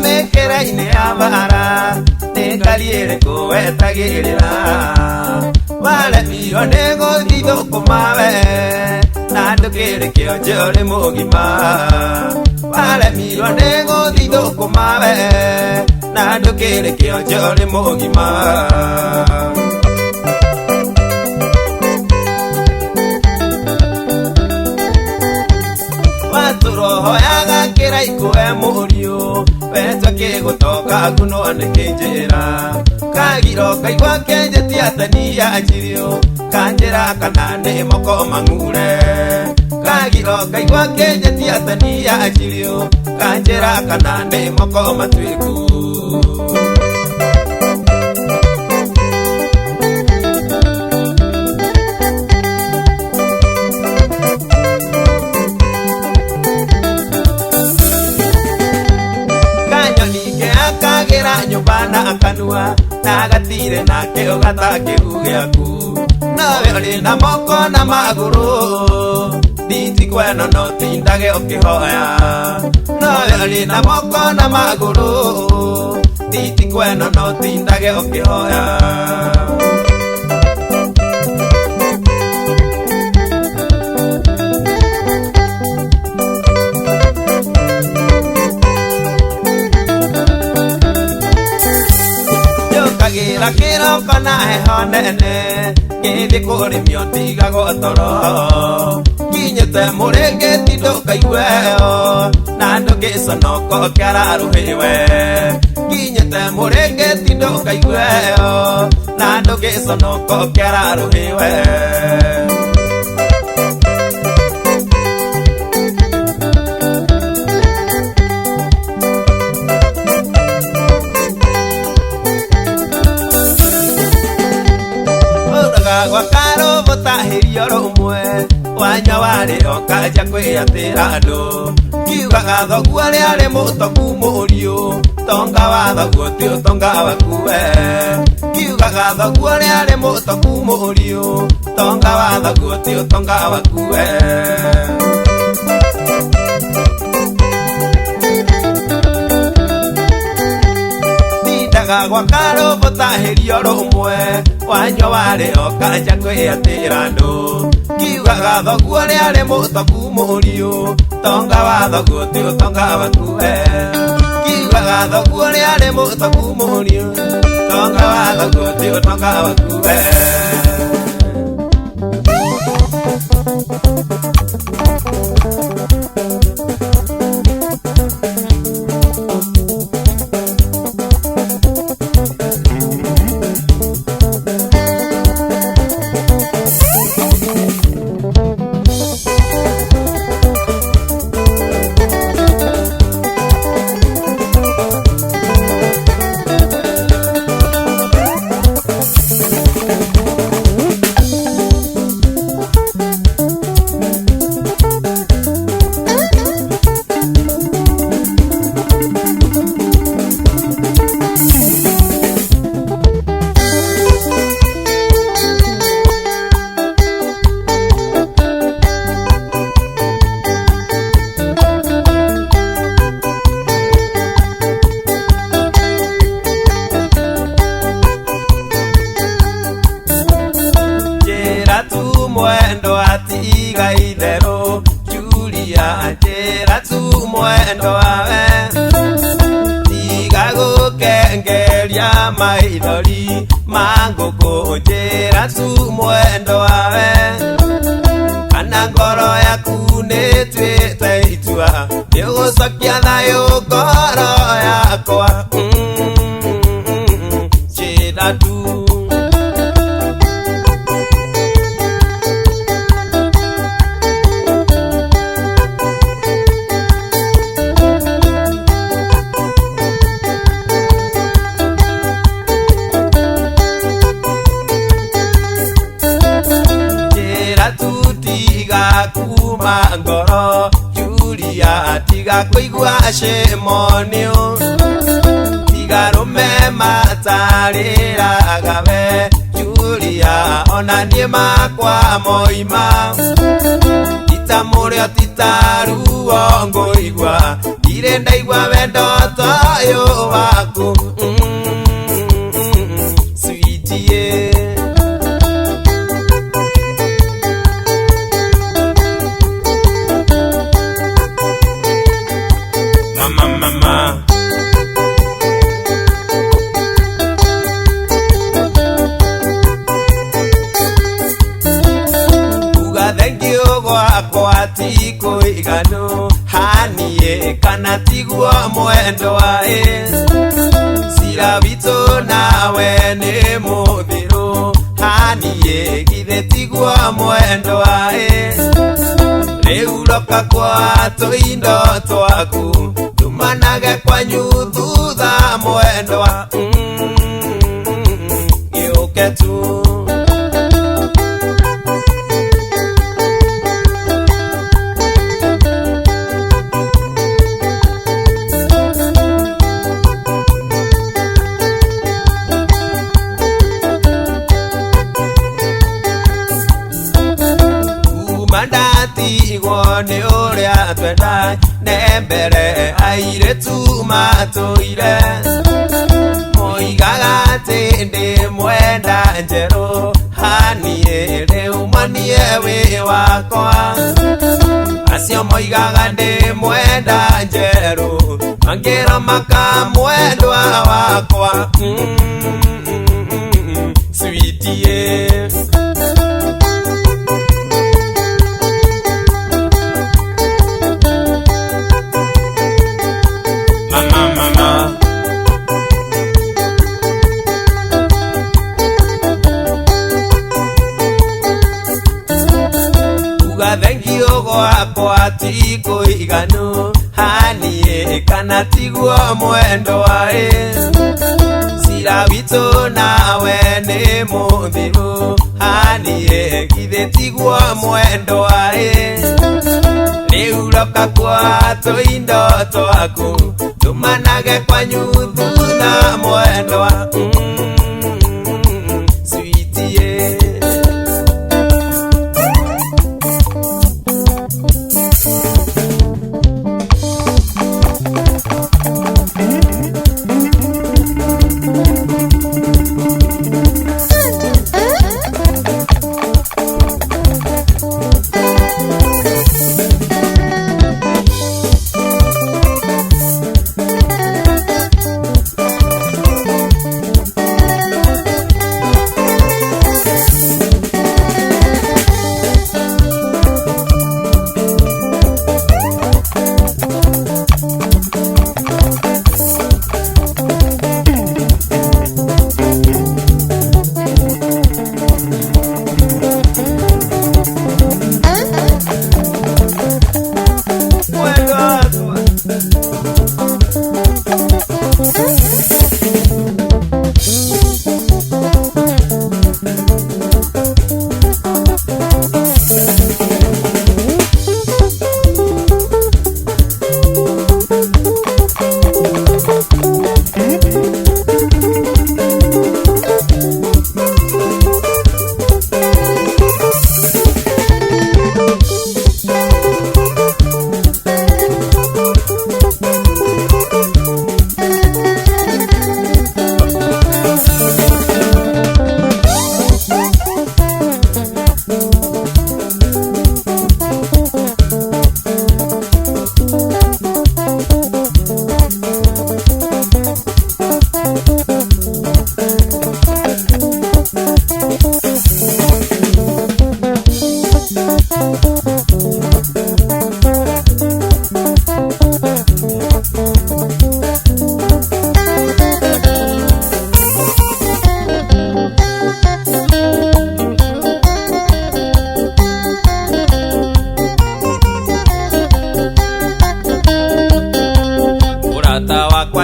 mĩkĩra-inĩ ya bara nĩ ngari ĩrĩkũ wetagĩrĩra waremirwo nĩ gũthiĩ thũkũma we na ndũkĩrĩ kĩonje ũrĩ mũgima waremirwo nĩ gũthiĩ thũkũma we na ndũkĩrĩ kĩonje ũrĩ mũgima. Roho kĩraikũ we mũriũ wetwa kĩgũtoka ngunwo nĩ kĩnjĩra kagiro kaigua kĩnjĩtia atania njirio kanjĩra kana nĩ moko mang'ure kagiro kaigua kĩnjĩtia atania njirio kanjĩra kana nĩ moko matuĩku. Kagira nyũmba na kanua na gatire nake ũgatakĩru gĩaku nawe ũrĩ na moko na magũrũ nditikweno no tindage ũkĩhoya nawe ũrĩ na moko na magũrũ nditikweno no tindage ũkĩhoya. Kagĩra kĩroko na heho nene ngĩthiĩ kũrĩmio ndigagwo toro nginyĩte mũrĩngĩti ndũkaigueo na ndũngĩconoka ũkĩararũhĩwe nginyĩte mũrĩngĩti ndũkaigueo na ndũngĩconoka ũkĩararũhĩwe. Gwa karobo tahĩrio rũmwe wanyua warĩo kanja kwĩyatĩra andũ kiugaga thoguo ũrĩa arĩ mũtoku mũriũ tonga wa thoguo ti ũtonga waku we kiugaga thoguo ũrĩa arĩ mũtoku mũriũ tonga wa thoguo ti ũtonga waku we. Gwa karobo tahĩrio rũmwe wanyua warĩo kanja kwĩyatĩra andũ kiugaga thoguo ũrĩa arĩ mũtoku mũriũ tonga wa thoguo ti ũtonga waku we kiugaga thoguo ũrĩa arĩ mũtoku mũriũ tonga wa thoguo ti ũtonga waku we. Mwendo atiga itherũ Julia njĩra tu mwendo wawe tiga gũkengeria maithori ma ngũkũ njĩra tu mwendo wawe kana ngoro yaku nĩtuĩte itua nĩũgũcokia thayũ ngoro yakwa njĩra tu. Kuma ngoro Julia tiga kũigua cemonio tiga rũme matarĩraga we Julia ona niĩ makwa moima tita mũrĩo tita ruo ngũigua ndirĩ ndaigua wendo toyũ kiraiko sweetie mama mama Tiko igano hanie kana tiguo mwendo wae sira witũ nawe nĩ mũthiru hanie githĩ tiguo mwendo wae rĩu roka kwa tũindo twaku tumanage kwanyu thutha mwendo wa gĩũke tu. Ni uria twenda ne mbere airĩtu matũire moigaga atĩ ndĩ mwenda njerũ hanie rĩu manie wĩ wakwa acio moigaga ndĩ mwenda njerũ mangĩra makamwendwa wakwa sweetie. Mama uga thengio gwakwa ti kũiganu hanie kana tiguo mwendo wae sira witũ nawe nĩ mũthiru hanie githĩ tiguo mwendo wae rĩu roka kwa tũindo twaku tumanage kwanyu thutha mwendo wa sweetie.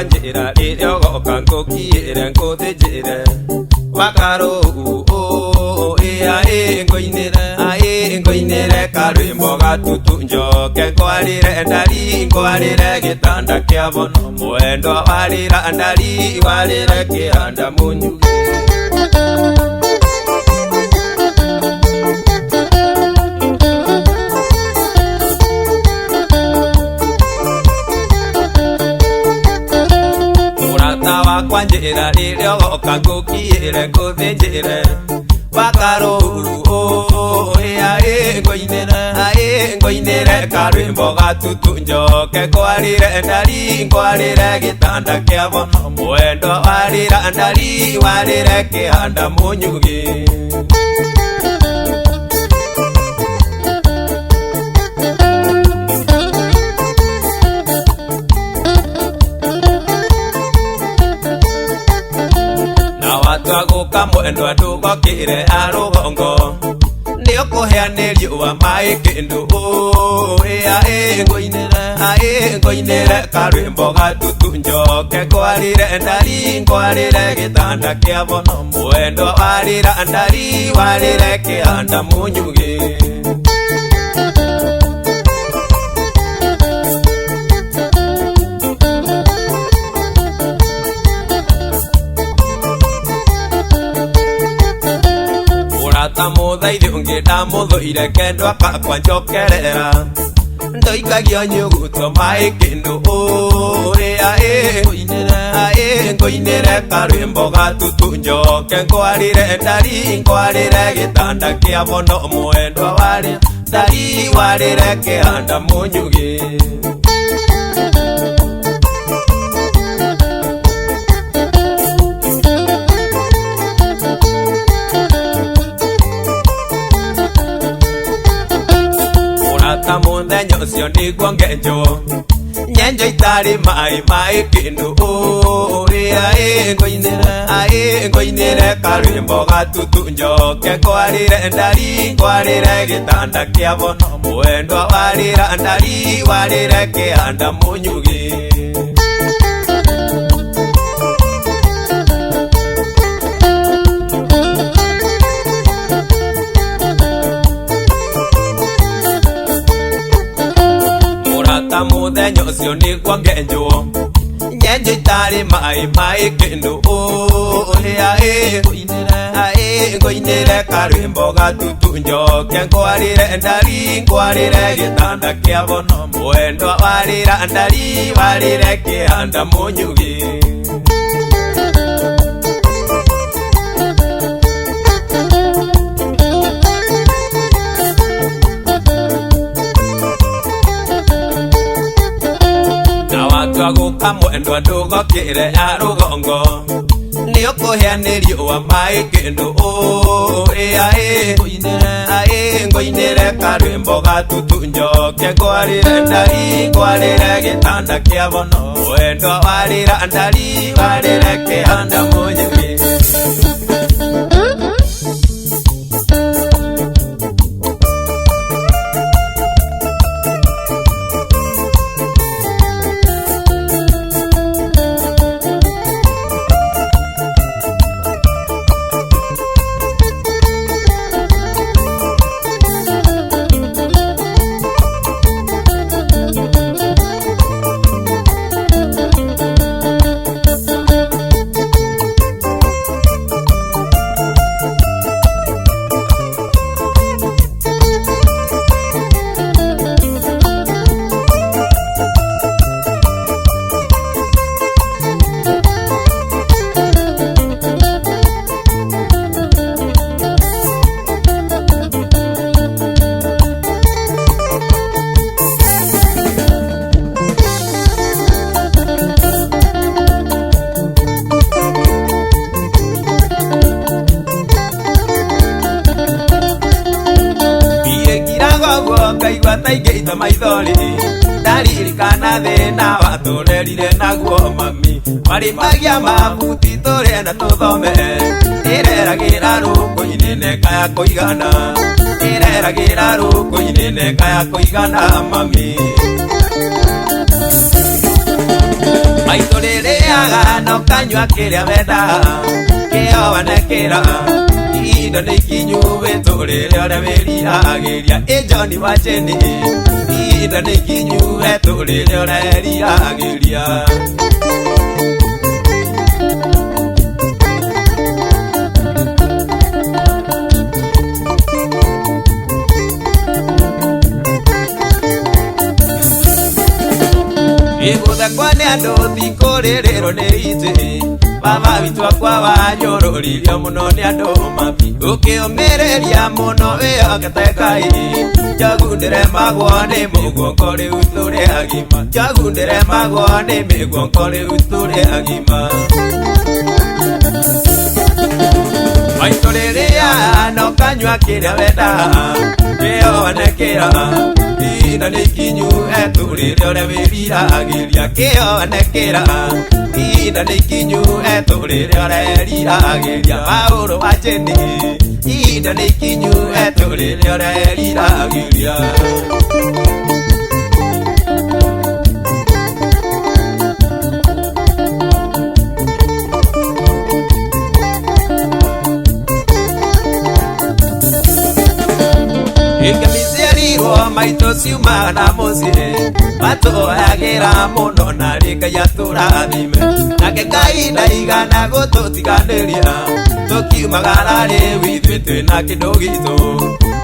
Njĩra rĩrĩa ũgoka ngũkiĩre ngũthĩnjĩre wakarũu ĩa ngũinĩre aĩ ngũinĩre karwĩmbo gatutu njoke ngwarĩre ndari ngwarĩre gĩtanda kĩa bono mwendwa warĩra ndari warĩre kĩanda mũnyugi. Mũrata wakwa njĩra rĩrĩa ũgoka ngũkiĩre ngũthĩnjĩre wakarũru ngũinĩre karwĩmbo gatutu njoke ngwarĩre ndari ngwarĩre gĩtanda kĩavo mwendwa warĩra ndari warĩre kĩhanda mũnyugĩ. Twaguka mwendwa ndũgokĩre arũgongo nĩũkũhĩa nĩ riũa maĩ kĩndũ ngũinĩre karwĩmbo gatutu njoke ngwarĩre ndari ngwarĩre gĩtanda kĩavo mwendwa warĩra ndari warĩre kĩhanda mũnyugĩ. Mũrata mũthaithi ũngĩ ndamũthũire kendwa kakwa njokerera ndoikagio nyuguto maĩ kĩndũ ngũinĩre karwĩmbo gatutu njoke ngwarĩre ndari ngwarĩre gĩtanda kĩavo no mwendwa warĩ ndari warĩre kĩhanda mũnyugĩ. Mũrata mũthenya ũcio nĩguo ngenjwo nyenjo itarĩ maĩ maĩ kĩndũ ngũinĩre karwĩmbo gatutu njoke ngwarĩre ndari ngwarĩre gĩtanda kĩavo mwendwa warĩra ndari warĩre kĩhanda mũnyugĩ. Mũrata mũthenya ũcio nĩguo ngenjwo nyenjo itarĩ maĩ maĩ kĩndũ ngũinĩre karwĩmbo gatutu njoke ngwarĩre ndari ngwarĩre gĩtanda kĩavo mwendwa warĩra ndari warĩre kĩhanda mũnyugĩ. Twaguka mwendwa ndũgokĩre arũgongo nĩũkũhĩa nĩ riũa maĩ kĩndũ ngũinĩre karwĩmbo gatutu njoke ngwarĩre ndari ngwarĩre gĩtanda kĩavo mwendwa warĩra ndari warĩre kĩhanda mũnyugĩ. Ngaigua ta ingĩita maithori ndaririkana thĩna watũrerire naguo mami marĩmagia mabuti tũrenda tũthome ĩreragĩra rũkũ-inĩ nekaya kũigana ĩreragĩra rũkũ-inĩ nekaya kũigana mami. Maitũ rĩrĩaga na ũkanyua kĩrĩa wendaga kĩo wanekĩra indo nĩ ikinyu wĩtũrĩre ũrĩa wĩriragĩria ĩ John wa Jane indo nĩ ikinyu wĩtũrĩre ũrĩa eriragĩria. Iguthekwo nĩ andũ ti kũrĩa Tũrĩrĩrwo nĩ itĩ baba witũ akwa wanyũrũririo mũno nĩ andũ mami ũkĩũmĩrĩria mũno wĩhokete Ngai njogu ndĩremagwo nĩ mũguongo rĩu tũrĩ agima njogu ndĩremagwo nĩ mĩguongo rĩu tũrĩ agima maitũ rĩrĩa no kanyua kĩrĩa wenda kĩonekĩra ihinda nĩ ikinyu etũrĩre ũrĩa wĩriragĩria kĩonekĩra ihinda nĩ ikinyu etũrĩre ũrĩa eriragĩria Paũlũ wa Jeni ihinda nĩ ikinyu etũrĩre ũrĩa eriragĩria Ikemiciarirwo maitũ ciumaga na mũciĩ matũoyagĩra mũno na rĩ Ngai atũrathime nake Ngai ndaigana gũtũtiganĩria tũkiumagara rĩu ithuĩ twĩna kĩndũ gitũ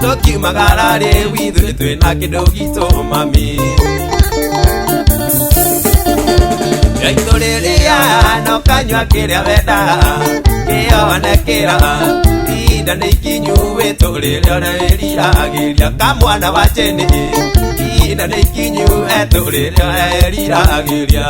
tũkiumagara rĩu ithuĩ twĩna kĩndũ gitũ mami Maitũ rĩrĩa no kanyua kĩrĩa wenda kĩonekĩra ihinda nĩ ikinyu wĩtũrĩre ũrĩa wĩriragĩria kamwana wa Jeni ihinda nĩ ikinyu etũrĩre ũrĩa eriragĩria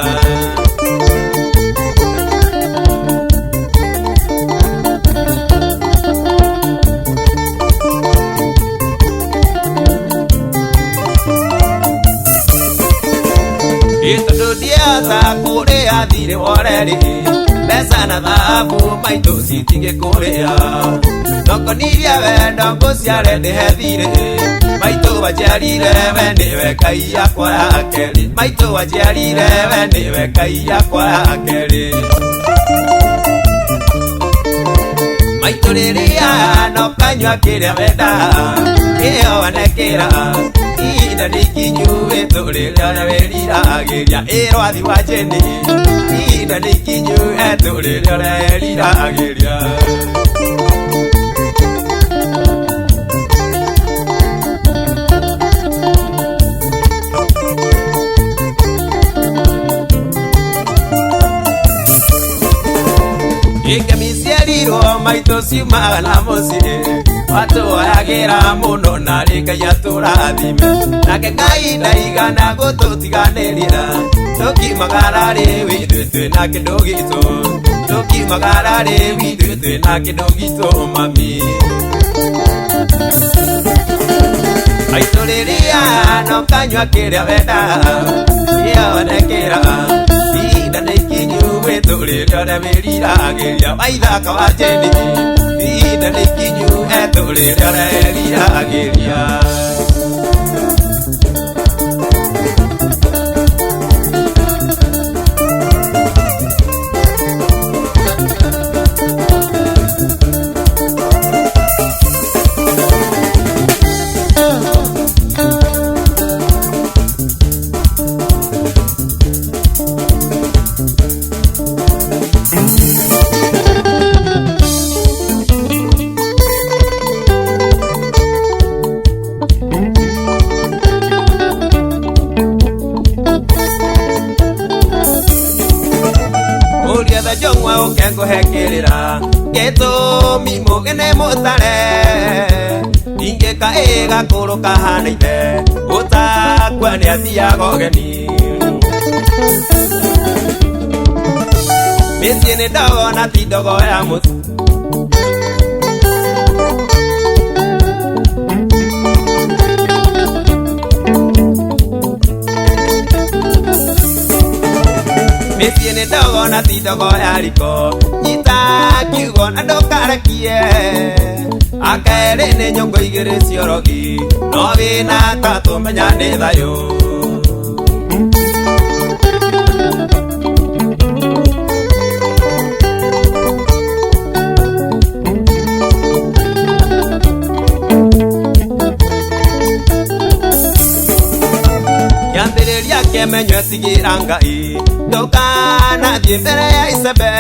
tondũ ndiahota kũrĩa thirĩ woreri mbeca na thahabu maitũ citingĩkũrĩa nokonirie wendo ngũciare ndĩhe thirĩ maitũ waciarire we nĩwe Ngai yakwa ya kerĩ maitũ waciarire we nĩwe Ngai yakwa ya kerĩ maitũ rĩrĩa no kanyua kĩrĩa wenda kĩonekĩra ihinda nĩ ikinyu wĩtũrĩre ũrĩa wĩriragĩria ĩrwathi wa Jeni ihinda nĩ ikinyu etũrĩre ũrĩa eriragĩria Ikemiciarirwo maitũ ciumaga na mũciĩ watũoyagĩra mũno na rĩ Ngai atũrathime nake Ngai ndaigana gũtũtiganĩria tũkiumagara rĩu ithuĩ twĩna kĩndũ gitũ tũkiumagara rĩu ithuĩ twĩna kĩndũ gitũ mami maitũ rĩrĩa no kanyua kĩrĩa wenda kĩonekĩra ihinda nĩ ikinyu wĩtũrĩre ũrĩa wĩriragĩria waithaka wa Jeni ihinda nĩ ikinyu etũrĩre ũrĩa eriragĩria Jongwa ũkengũhekĩrĩra gĩtũmi mũgĩ nĩ mũtare ingĩka ĩgakũrũ kahana ithe ũtakua nĩ athiaga ũgeni mĩciĩ nĩ ndogo na ti ndogo ya mũtu mĩciĩ nĩ ndogo na ti ndogo ya riko nyita kiugo na ndũkarekie akerĩ nĩ nyũngũ igĩrĩ ciorogi no wĩna tatũmenya nĩ thayũ kĩambĩrĩria kĩmenywe tigĩra Ngai ndũkanathiĩ mbere ya icembe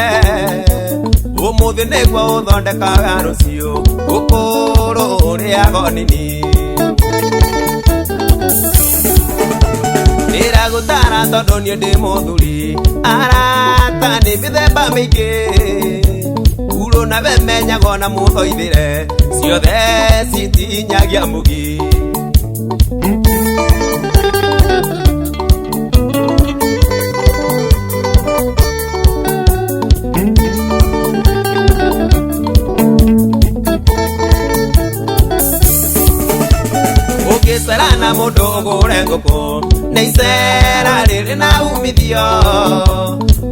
ũmũthĩ nĩguo ũthondekaga rũciũ ũkũrũ ũrĩaga nini Ndĩragũtara tondũ niĩ ndĩ mũthuri arata nĩ mĩthemba mĩingĩ urũ nawe menyago na mũthoithĩre ciothe citinyagia mũgi. Ũngĩcera na mũndũ ũgũre ngũkũ nĩ icera rĩrĩ na umithio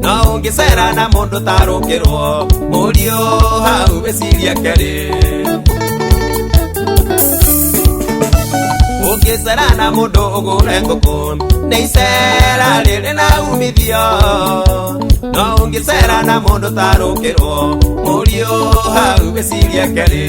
no ũngĩcera na mũndũ tarũkĩrwo mũriũ hau wĩcirie kerĩ. Ũngĩcera na mũndũ ũgũre ngũkũ nĩ icera rĩrĩ na umithio no ũngĩcera na mũndũ tarũkĩrwo mũriũ hau wĩcirie kerĩ.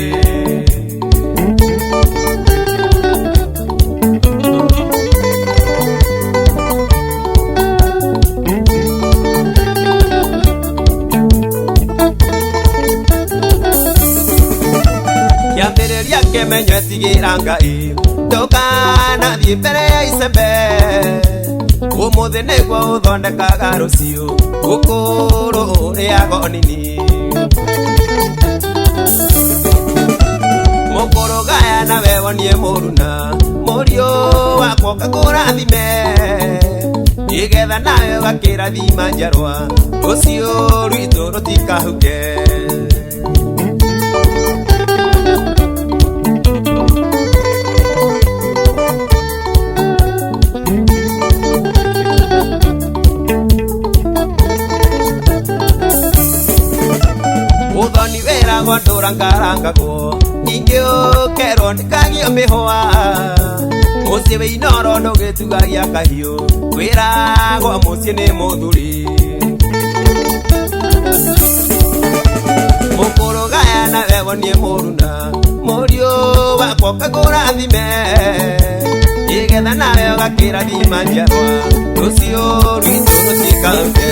Kĩambĩrĩria kĩmenyo tigĩra Ngai ndũkanathiĩ mbere ya icembe ũmũthĩ nĩguo ũthondekaga rũciũ gũkũrũ ũrĩago nini. Mũkũrũ gaya nawe wonie mũruna mũriũ wakwa ũkakũrathime nĩgetha nawe ũgakĩrathima njiarwa rũciũ rwitũ rũtikahuke. Ũthoni wĩragwo ndũrangarangagwo ningĩ ũkerwo ndĩkagio mĩhũa mũciĩ wĩ inoro ndũgĩtugagia kahiũ kwĩragwo mũciĩ nĩ mũthuri. Mũkũrũ gaya nawe wonie mũruna mũriũ wakwa ũkakũrathime nĩgetha nawe ũgakĩrathima njiarwa rũciũ rwitũ rũtikahuke.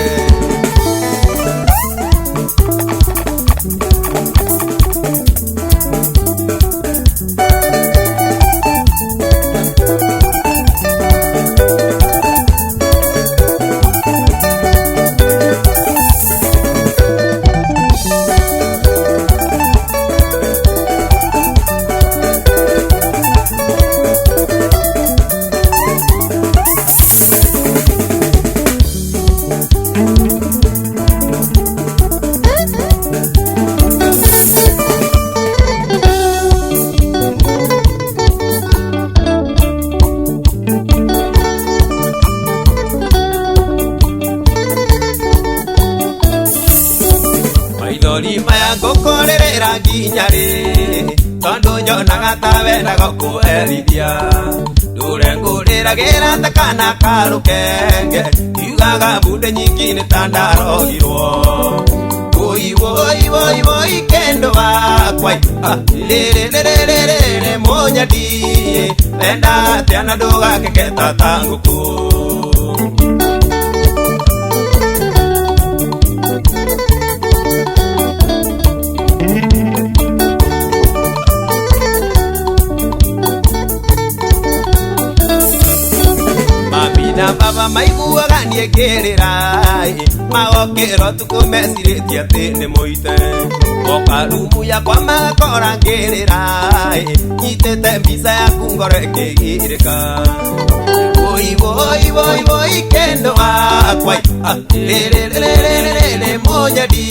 Maithori maya ngũkũrĩrĩra nginya rĩ tondũ nyonaga ta wendaga kũherithia ndũre ngũrĩragĩra ta kana ka rũkenge kiugaga mbunde nyingĩ nĩ ta ndarogirwo. Woi woi woi woi kendo wakwa rĩrĩrĩrĩrĩrĩ mũnyandi enda atĩa na ndũgakeketa ta ngũkũ. Na baba maiguaga niĩ ngĩrĩra magokĩra ũtukũ mecirĩtie atĩ nĩ mũite moka rumu yakwa magakora ngĩrĩra nyitĩte mbica yaku ngoro ĩkĩgirĩka. Woi woi woi woi kendo wakwa rĩrĩrĩrĩrĩrĩ mũnyandi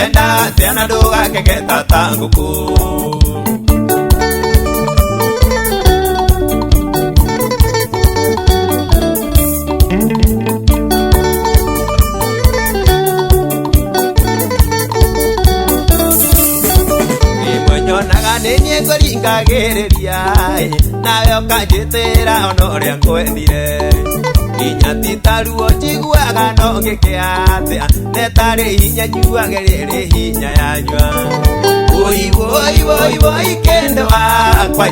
enda atĩa na ndũgakeketa ta ngũkũ. Nyonaga nĩ niĩ ngũringagĩrĩria nawe ũkanjĩtĩra ona ũrĩa ngwendire nginya ti ta ruo njiguaga no ngĩke atĩa netarĩ hinya njuage rĩrĩ hinya yanyua. Woi woi woi woi kendo wakwa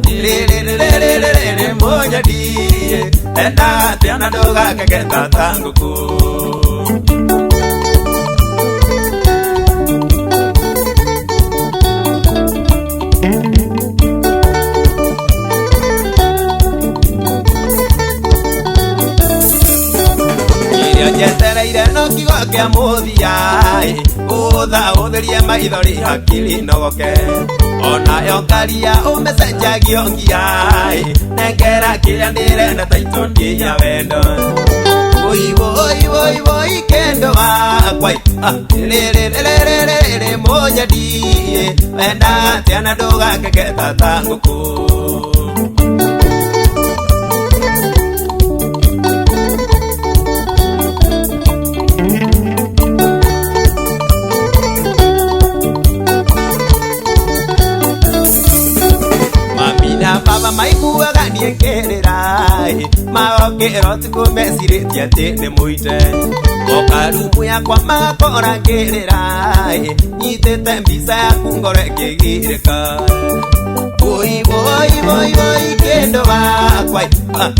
rĩrĩrĩrĩrĩrĩ mũnyandi enda atĩa na ndũgakeketa ta ngũkũ. kĩa mũthia ũtha ũtherie maithori hakiri nogoke onayo ngaria ũmecenjagio ngia nengera kĩrĩa ndĩrenda taitũ ndiya wendo woi woi woi woi kendo wakwa rĩrĩrĩrĩrĩrĩ mũnyendie wenda atĩa na ndũgakeke ta ngũkũ. Baba maiguaga niĩ ngĩrĩra magokĩra ũtukũ mecirĩtie atĩ nĩ mũite moka rumu yakwa magakora ngĩrĩra nyitĩte mbica yaku ngoro ĩkĩgirĩka woi woi woi woi kĩndũ wakwa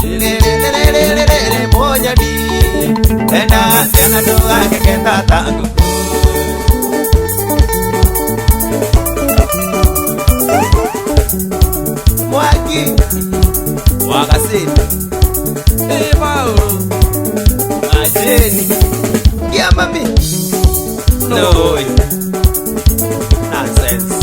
rĩrĩrĩrĩrĩrĩ mũnyendie enda atĩa na ndũgakeke ta ngũkũ. Mwaki wakasini Paulo ajeni kia mami no nonsense.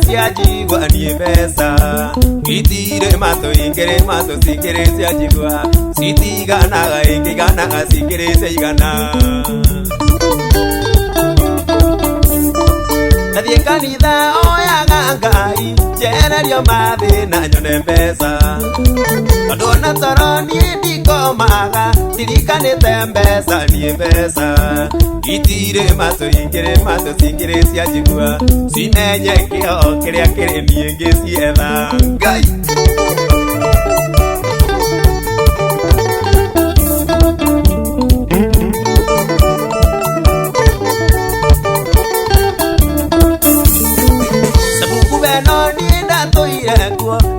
Cia niĩ mbeca itirĩ matũ ingĩrĩ matũ cikĩrĩ cia njigua citiganaga ingĩiganaga cikĩrĩ cia igana ndathiĩ kanitha oyaga Ngai njererio mathĩna nyone mbeca tondũ ona toro niĩ ndikomaga ndirikanĩte mbeca niĩ mbeca itirĩ matũ ingĩrĩ matũ cikĩrĩ cia njigua cimenye kĩo kĩrĩa kĩrĩ niĩ ngĩcietha Ngai.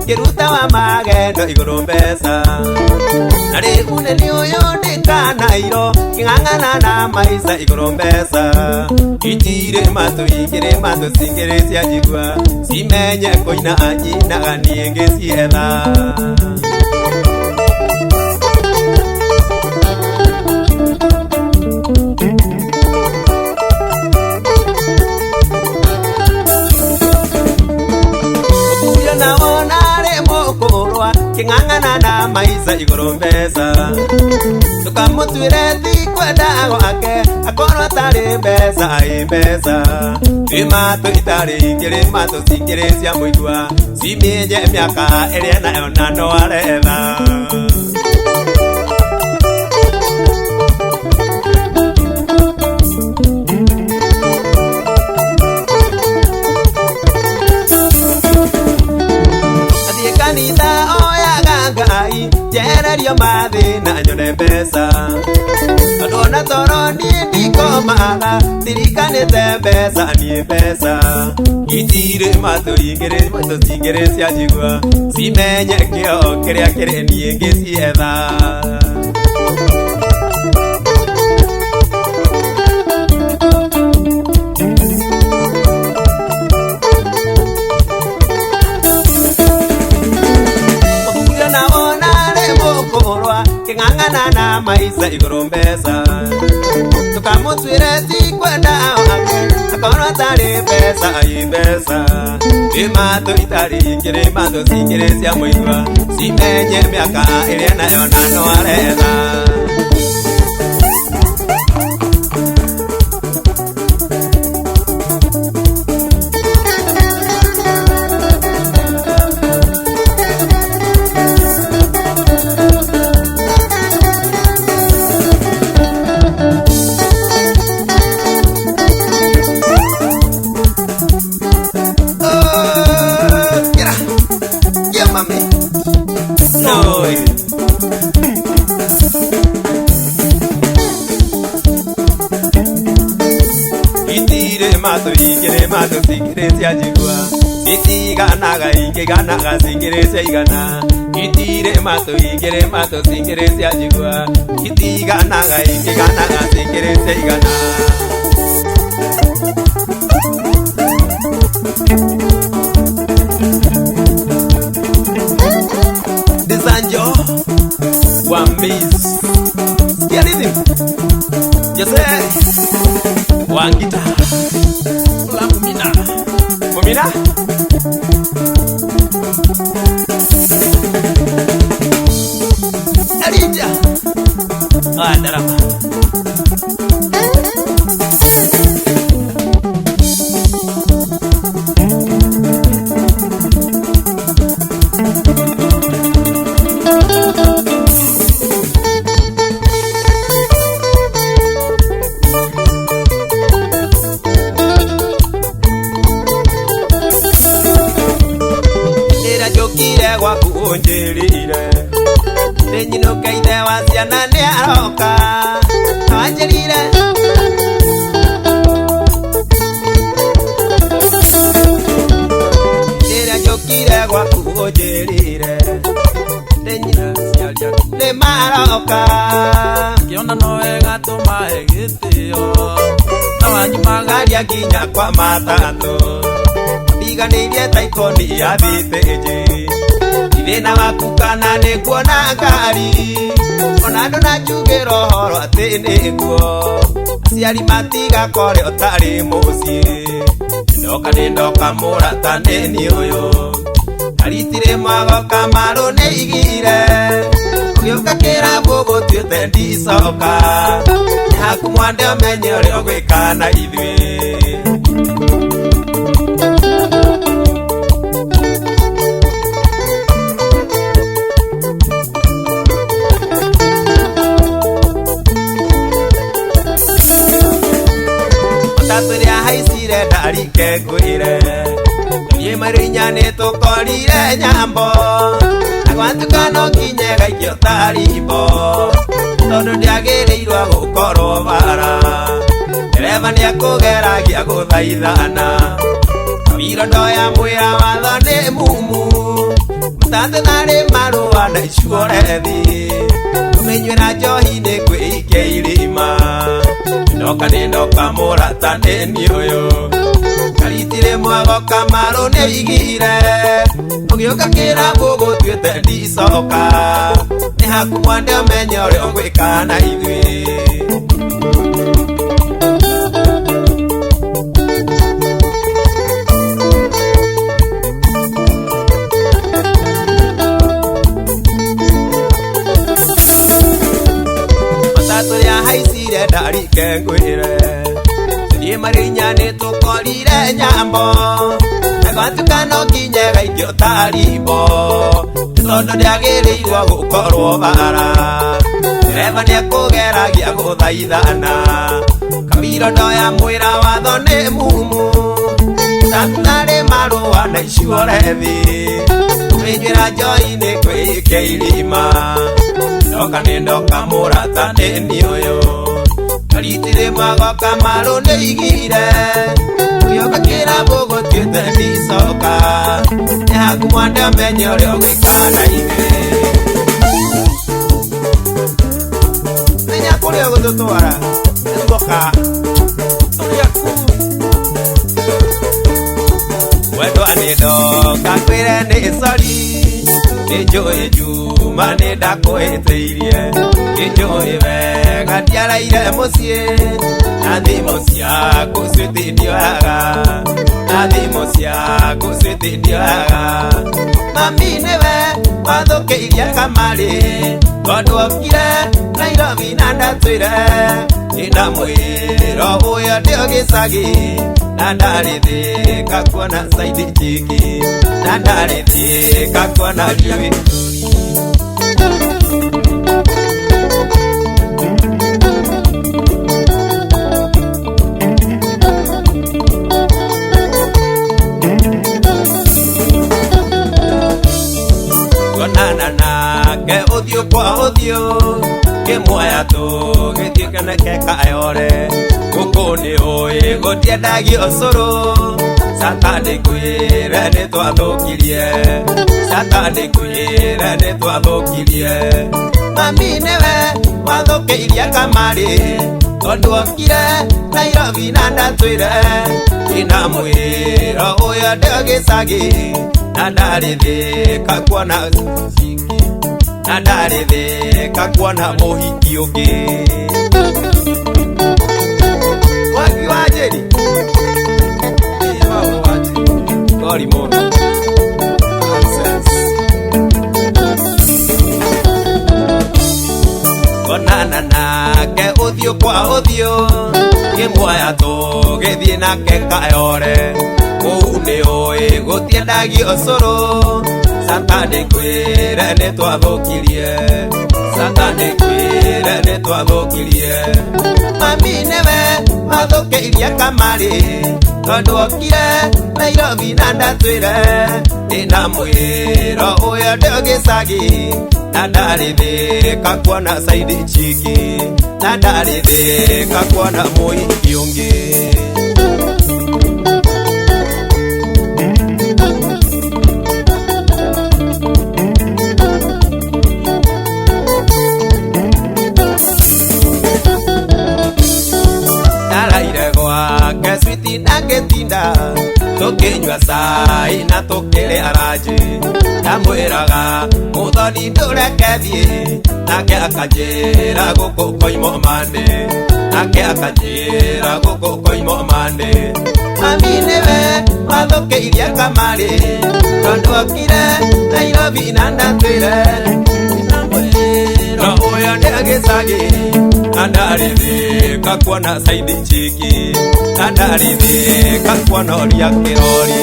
Ngĩruta wa magendo igũrũ mbeca na rĩu nĩ ũyũ ndĩkanairwo ngĩng'ang'ana na maica igũrũ mbeca itirĩ matũ ingĩrĩ matũ cingĩrĩ cia njigua cimenye kũina nyinaga niĩ ngĩcietha. Kĩng'ang'ana na maica igũrũ mbeca ndũkamũtuĩre ti kwenda gwake akorwo atarĩ mbeca ĩ mbeca ĩ matũ itarĩ ingĩrĩ matũ cingĩrĩ cia mũigua cimĩnye mĩaka ĩrĩa nayo na no aretha. Kanitha oyaga Ngai njererio mathĩna nyone mbeca tondũ ona toro niĩ ndikomaga ndirikanĩte mbeca niĩ mbeca itirĩ matũ ingĩrĩ matũ cingĩrĩ cia njigua cimenye kĩo kĩrĩa kĩrĩ niĩ ngĩcietha. Kĩng'ang'ana na maica igũrũ mbeca ndũkamũtuĩre ti kwenda wake akorwo atarĩ mbeca ĩ mbeca Imatũ itarĩ igĩrĩ matũ cingĩrĩ cia mũigua cimenye mĩaka ĩrĩa nayo na no aretha. Matũ cingĩrĩ cia njigua itiganaga ingĩganaga cingĩrĩ cia igana itirĩ matũ igĩrĩ matũ cingĩrĩ cia njigua itiganaga ingĩganaga cingĩrĩ cia igana. Desanjo wa Miss Sikia rhythm Jose Wangita Mumina Mumina Elija Darama. Gwaku unjirire ndinyinuke ithe wa ciana nĩ aroka wanjĩrire rĩrĩa njũkire gwaku ũnjĩrire nĩ maroka kĩona no wega tũmahe gĩtĩo na wanyu magaria nginya kwa matatũ ndiganĩirie ta ikoni ya thithĩnji thĩna waku kana nĩ kuona ngari ona ndũnanjugĩra ũhoro atĩ nĩguo aciari matigakore ũtarĩ mũciĩ ndoka nĩ ndoka mũrata nĩ niĩ ũyũ aritirĩ mwagoka marũ nĩ igire ũgĩũka kĩrabu gũtuĩte ndicoka nĩ haku mwande ũmenye ũrĩa ũgwĩka na ithuĩ. Tũrĩa haicire ndarike ngwĩre niĩ marinya nĩ tũkorire nyambo na gwatuka no nginye gaikio tarimbo tondũ ndĩagĩrĩirwo gũkorwo bara ndereba nĩekũgeragia gũthaithana kabiro ndoya mwĩra watho nĩ mumu mũtatũ narĩ marũa na icuorethi kũmĩnyuĩra njohi nĩ kwĩikia irima ndoka nĩ ndoka mũrata nĩ niĩ ũyũ karitirĩ mwagoka marũ nĩ igire ũgĩũka kĩrabu gũtuĩte ndicoka nĩ haku mwande ũmenye ũrĩa ũgwĩka na ithuĩ. Tũrĩa haicire ndarike ngwĩre tũthiĩ marinya nĩ tũkorire nyambo na gwatuka no nginye gaikio tarimbo tondũ ndĩagĩrĩirwo gũkorwo bara ndereba nĩekũgeragia gũthaithana kabiro ndoya mwĩra watho nĩ mumu tatunarĩ marũa na icuorethi kũmĩnyuĩra njohi nĩ kwĩikia irima ndoka nĩ ndoka mũrata nĩ niĩ ũyũ karitirĩ mwagoka marũ nĩ igire ũgĩũka kĩrabu gũtuĩte ndicoka nĩ haku mwande ũmenye ũrĩa ũgwĩka na ithuĩ. Menya kũrĩa ũgũtũtwara nĩtuoka tũrĩ aku wendwa nĩ ndoka ngwĩre nĩ sori Nĩnjũĩ Juma nĩndakũhĩtĩirie Nĩnjũĩ wega ndiaraire mũciĩ Na thimũ ciaku switi ndioyaga Na thimũ ciaku switi ndioyaga Mami nĩwe wathũkĩirie kamarĩ Tondũ okire Nairobi na ndatwĩre Ndĩnamwĩra ũyũ ndĩo gĩcagi Na ndarĩthĩka kuona saidi njiki Na ndarĩthĩka kuona njui Tuonana nake ũthiũ kwa ũthiũ Kĩmuoya tũgĩthiĩ keneke kayore Gũkũ nĩũĩ gũtiendagio ũcũrũ Satani kwĩre nĩtwathũkirie Satani kwĩre nĩtwathũkirie Mami nĩwe wathũkĩirie kamarĩ Tondũ okire Nairobi na ndatwĩre Ndĩnamwĩra ũyũ ndĩo gĩcagi Na ndarĩthĩka kuona ciki Na ndarĩthĩka kuona mũhiki ũngĩ Mwangi wa Njeri Korimũ Nonsense Tuonana nake ũthiũ kwa ũthiũ Kĩmuoya tũgĩthiĩ nake kayore Kũu nĩũĩ gũtiendagio ũcũrũ Satani kwĩre nĩtwathũkirie Satani kwĩre nĩtwathũkirie Mami nĩwe wathũkĩirie kamarĩ Tondũ okire Nairobi na ndatwĩre Ndĩnamwĩra ũyũ ndĩo gĩcagi Na ndarĩthĩka kuona saidi njiki Na ndarĩthĩka kuona mũhiki ũngĩ Ndaraire gwake switi na ngĩtinda Tũkĩnyua cai na tũkĩrĩa ranji Ndamwĩraga mũthoni ndũreke thiĩ Nake akanjĩra gũkũ koimwo mande Nake akanjĩra gũkũ koimwo mande Mami nĩwe wathũkĩirie kamarĩ Tondũ okire Nairobi na ndatwĩre No ũyũ nĩ gĩcagi Na ndarĩthĩka kuona saidi njiki Na ndarĩthĩka kuona ũrĩa kĩrori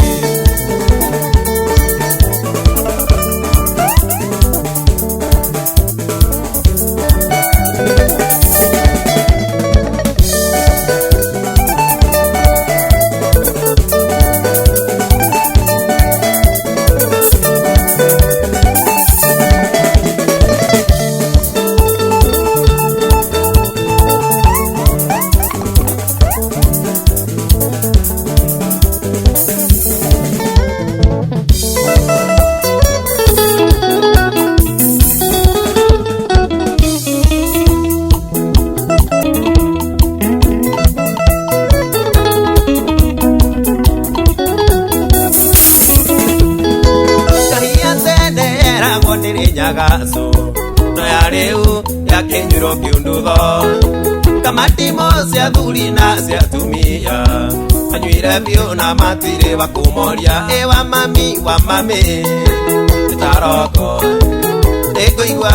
Nyagaco no ya rĩu yakĩnyuirwo kĩundutho Kamatimo cia athuri na cia atumia manyuire biũ na matirĩ wakũmoria Ĩ wa mami wa mami nĩtaroko nĩngũigua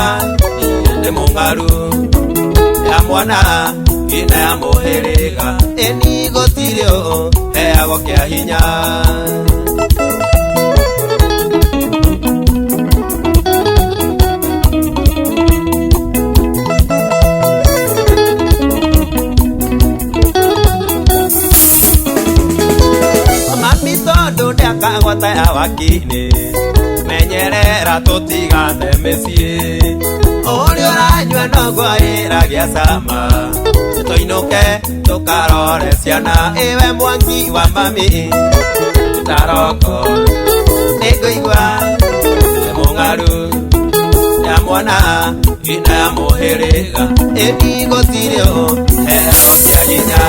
ndĩ mũng'aru ya mwana ina ya mũhĩrĩga Ĩni gũtirĩ ũ heagwo kĩa hinya Ndakagwata ya wakini menyerera tũtigate mĩciĩ Ũrĩa ũranyua noguo ĩragia cama Tũinũke tũkarore ciana Ĩwe Mwangi wa mami Taroko nĩngũigua nĩ mũng'aru Ya mwana ina ya mũhĩrĩga Ĩni gũtirĩ ũ heagwo kĩa hinya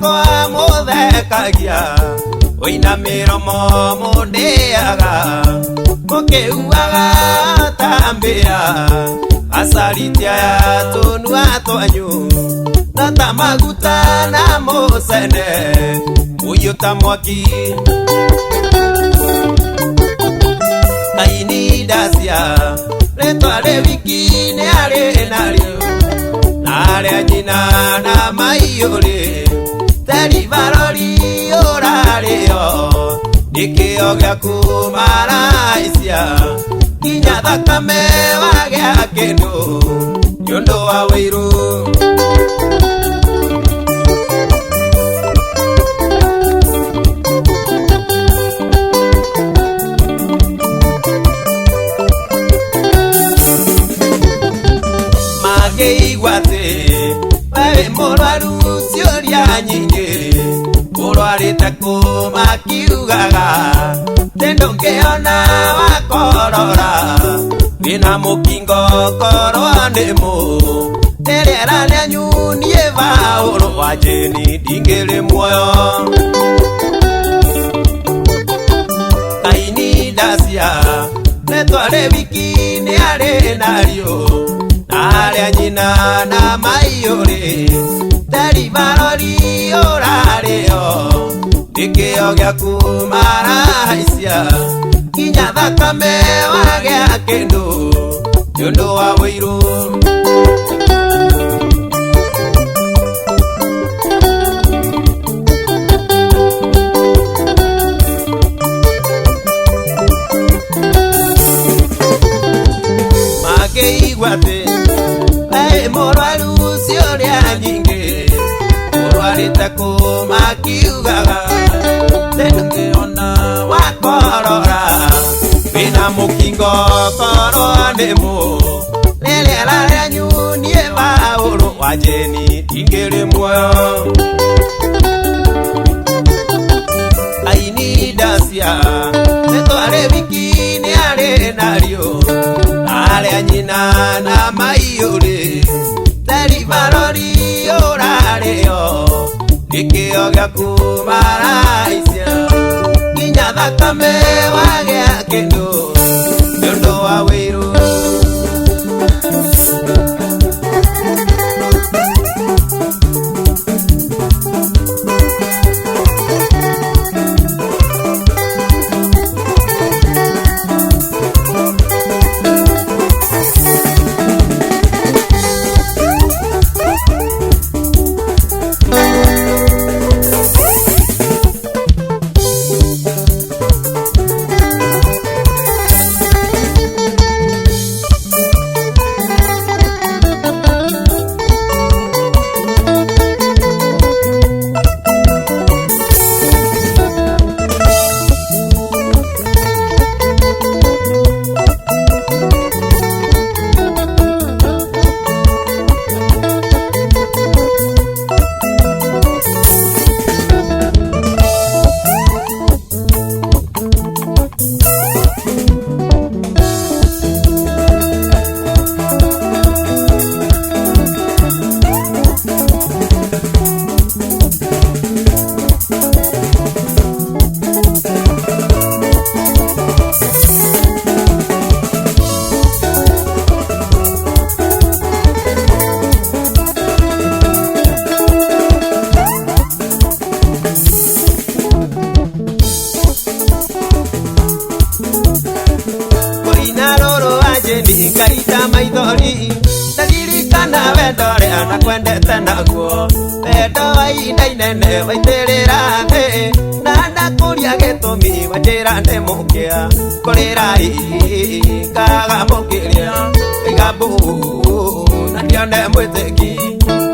yakwa mũthekagia ũina mĩromo mũndĩaga mũkĩuaga ta mbĩa acaritia ya tũnua twanyu na ta maguta na mũcene ũiyũ ta mwaki aini ndacia rĩtwa rĩ wiki nĩ arĩ narĩo na arĩa nyina na maiyũrĩ teribarori ũrarĩo nĩkĩo gĩaku maraicia nginya thakame wagĩa kĩndũ nĩũndũ wa wĩiru. Mangĩigua atĩ we wĩ mũrwaru ciũria nyingĩ ũrwarĩte kũ makiugaga tĩ ndũngĩona wakorora wĩna mũkingo korwo nĩ mũ rĩera rĩanyu niĩ Paũlũ wa Jane ndingĩrĩ muoyo aini ndacia rĩtwa rĩ wiki nĩ arĩ narĩo na arĩa nyina na maiyũrĩ teribarori ũrarĩo nĩkĩo gĩaku maraicia nginya thakame wagĩa kĩndũ nĩũndũ wa wĩiru. Mangĩigua atĩ we wĩ mũrwaru ciũria nyingĩ ũrwarĩte kũ makiugaga tĩ ndũngĩona wakorora wĩna mũkingo korwo nĩ mũ rĩera rĩanyu niĩ Paũlũ wa Jane ndingĩrĩ muoyo aini ndacia rĩtwa rĩ wiki nĩ arĩ narĩo na arĩa nyina na maiyũrĩ teribarori ũrarĩo nĩkĩo gĩaku maraicia nginya thakame wagĩa kĩndũ nĩũndũ wa wĩiru. Kũina rũrũ wa Jane ngaita maithori ndaririkana wendo ũrĩa nakwendete naguo wendo wa ihinda inene waitĩrĩra thĩ na ndakũria gĩtũmi wanjĩra nĩ mũkĩa kũrĩra ngaga mũkĩria ngaiga mbu na ndione mwĩtĩki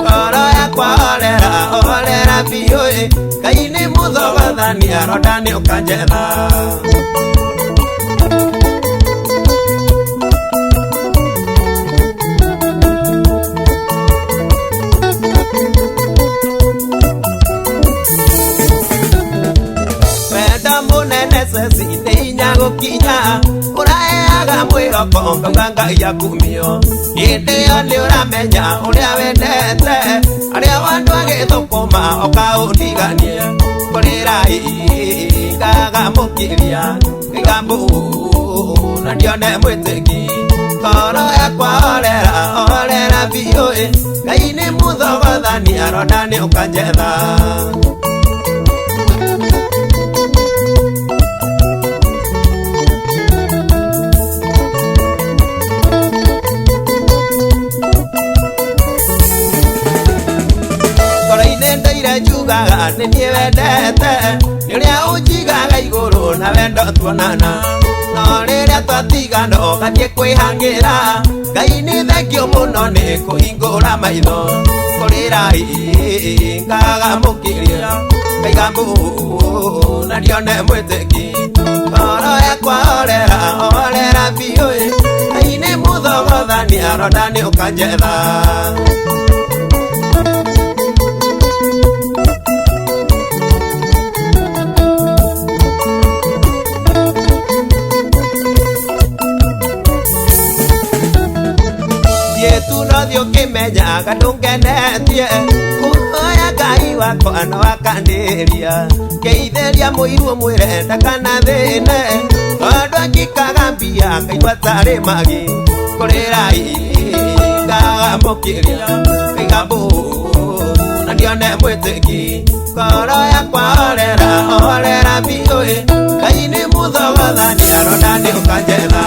ngoro yakwa horera horera biũ ĩ Ngai nĩ mũthogothani aronda nĩ ũkanjetha. Wendo mũnene ceci nĩ hinya gũkinya ũraheaga mwĩhoko ngauga Ngai akumio hĩndĩ ĩyo nĩ ũramenya ũrĩa wendete arĩa wandũ agĩthũkũma. ũgatũma ũkaũndiganie kũrĩra ngagamũkĩria ngaiga na ndione mwĩtĩki ngoro yakwa orera orera biũ Ngai nĩ mũthogothani aronda nĩ ũkanjetha. Njugaga nĩ niĩ wendete nĩ ũrĩa ũnjigaga igũrũ na wendo tuonana no rĩrĩa twatigana ũgathiĩ kwĩhangĩra Ngai nĩ thengio mũno nĩ kũhingũra maitho kũrĩra ngagamũkĩria ngaiga na ndione mwĩtĩki ngoro yakwa orera orera biũ Ngai nĩ mũthogothani aronda nĩ ũkanjetha. Nothi ũkĩmenyaga ndũngenetie kũhoya Ngai wakwa no akandĩria ngeithĩria mũiru ũmwĩre ndakana thĩne tondũ angĩkaga mbia ngaigua tarĩ magi kũrĩra ngagamũkĩria ngaiga na ndione mwĩtĩki ngoro yakwa orera orera biũ Ngai nĩ mũthogothani aronda nĩ ũkanjetha.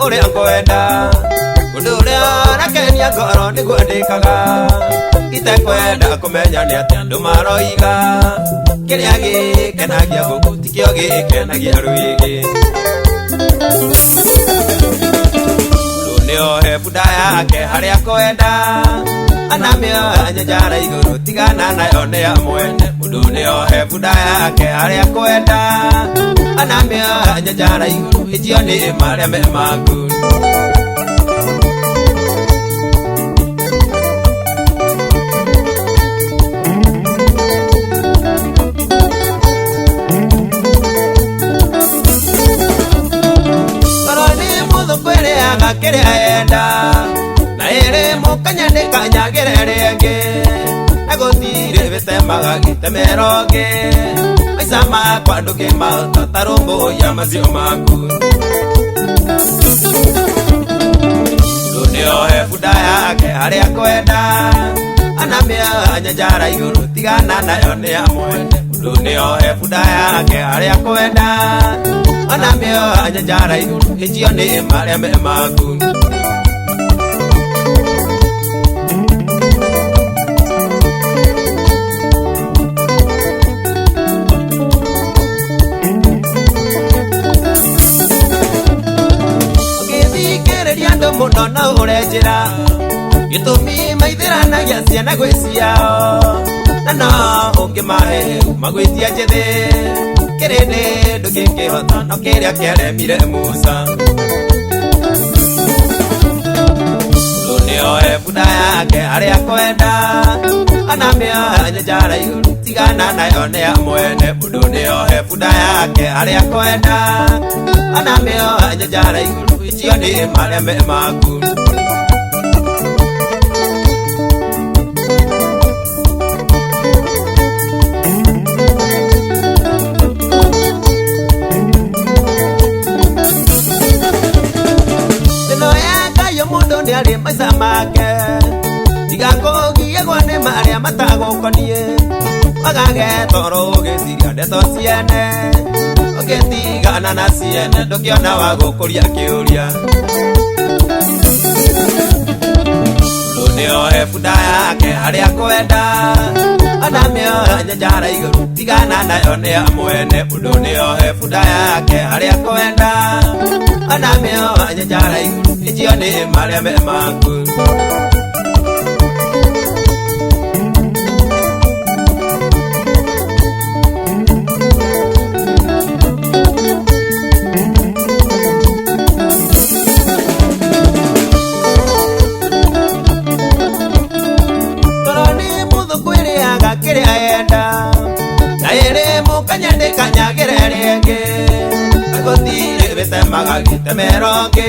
Ũrĩa ngwenda ũndũ ũrĩa ũrakenia ngoro nĩguo ndĩkaga itekwenda kũmenya nĩ atĩa andũ maroiga kĩrĩa gĩkenagia ngũkũ tikĩo gĩkenagia rwĩgĩ. Mũndũ nĩohe bunda yake harĩa kwenda anamĩoha nyanjara igũrũ tigana nayo nĩ ya mwene. Mũndũ nĩohe bunda yake harĩa kwenda anamĩoha nyanjara igũrũ ĩtio nĩ marĩa me maku. Ngoro nĩ mũthũkũ ĩrĩaga kĩrĩa yenda na ĩrĩ mũkanya ndĩkanyagĩre rĩngĩ na gũtirĩ gĩtemaga gĩtemero ngĩ maica makwa ndũngĩmahota ta rũmbũiya macio maku. Mũndũ nĩohe bunda yake harĩa kwenda anamĩoha nyanjara igũrũ tigana nayo nĩ ya mwene. Mũndũ nĩohe bunda yake harĩa kwenda anamĩoha nyanjara igũrũ ĩtio nĩ marĩa me maku. Mũno no ũre njĩra gĩtũmi maithĩranagia ciana gwĩ ciao na no ũngĩmahe magwĩtia njĩthĩ kĩrĩndĩ ndũngĩkĩhota no kĩrĩa kĩaremire Musa. Mũndũ nĩohe bunda yake harĩa kwenda anamĩoha nyanjara igũrũ tigana nayo nĩ ya mwene. Mũndũ nĩohe bunda yake harĩa kwenda anamĩoha nyanjara igũrũ ĩtio nĩ marĩa me maku. maica make Tigakogiagwo nĩ marĩa matagũkoniĩ Wagage toro ũgĩciria ndeto ciene Ũgĩtigana na ciene ndũkĩona wa gũkũria kĩũria Mũndũ nĩohe bunda yake harĩa kwenda Ona mĩoha nyanjara igũrũ tigana nayo nĩ ya mwene Mũndũ nĩohe bunda yake harĩa kwenda Ona mĩoha nyanjara igũrũ ĩcio nĩ marĩa me maku Kĩrĩa yenda na ĩrĩ mũkanya ndĩkanyagĩre rĩngĩ Gũtirĩ gĩtemaga gĩtemero ngĩ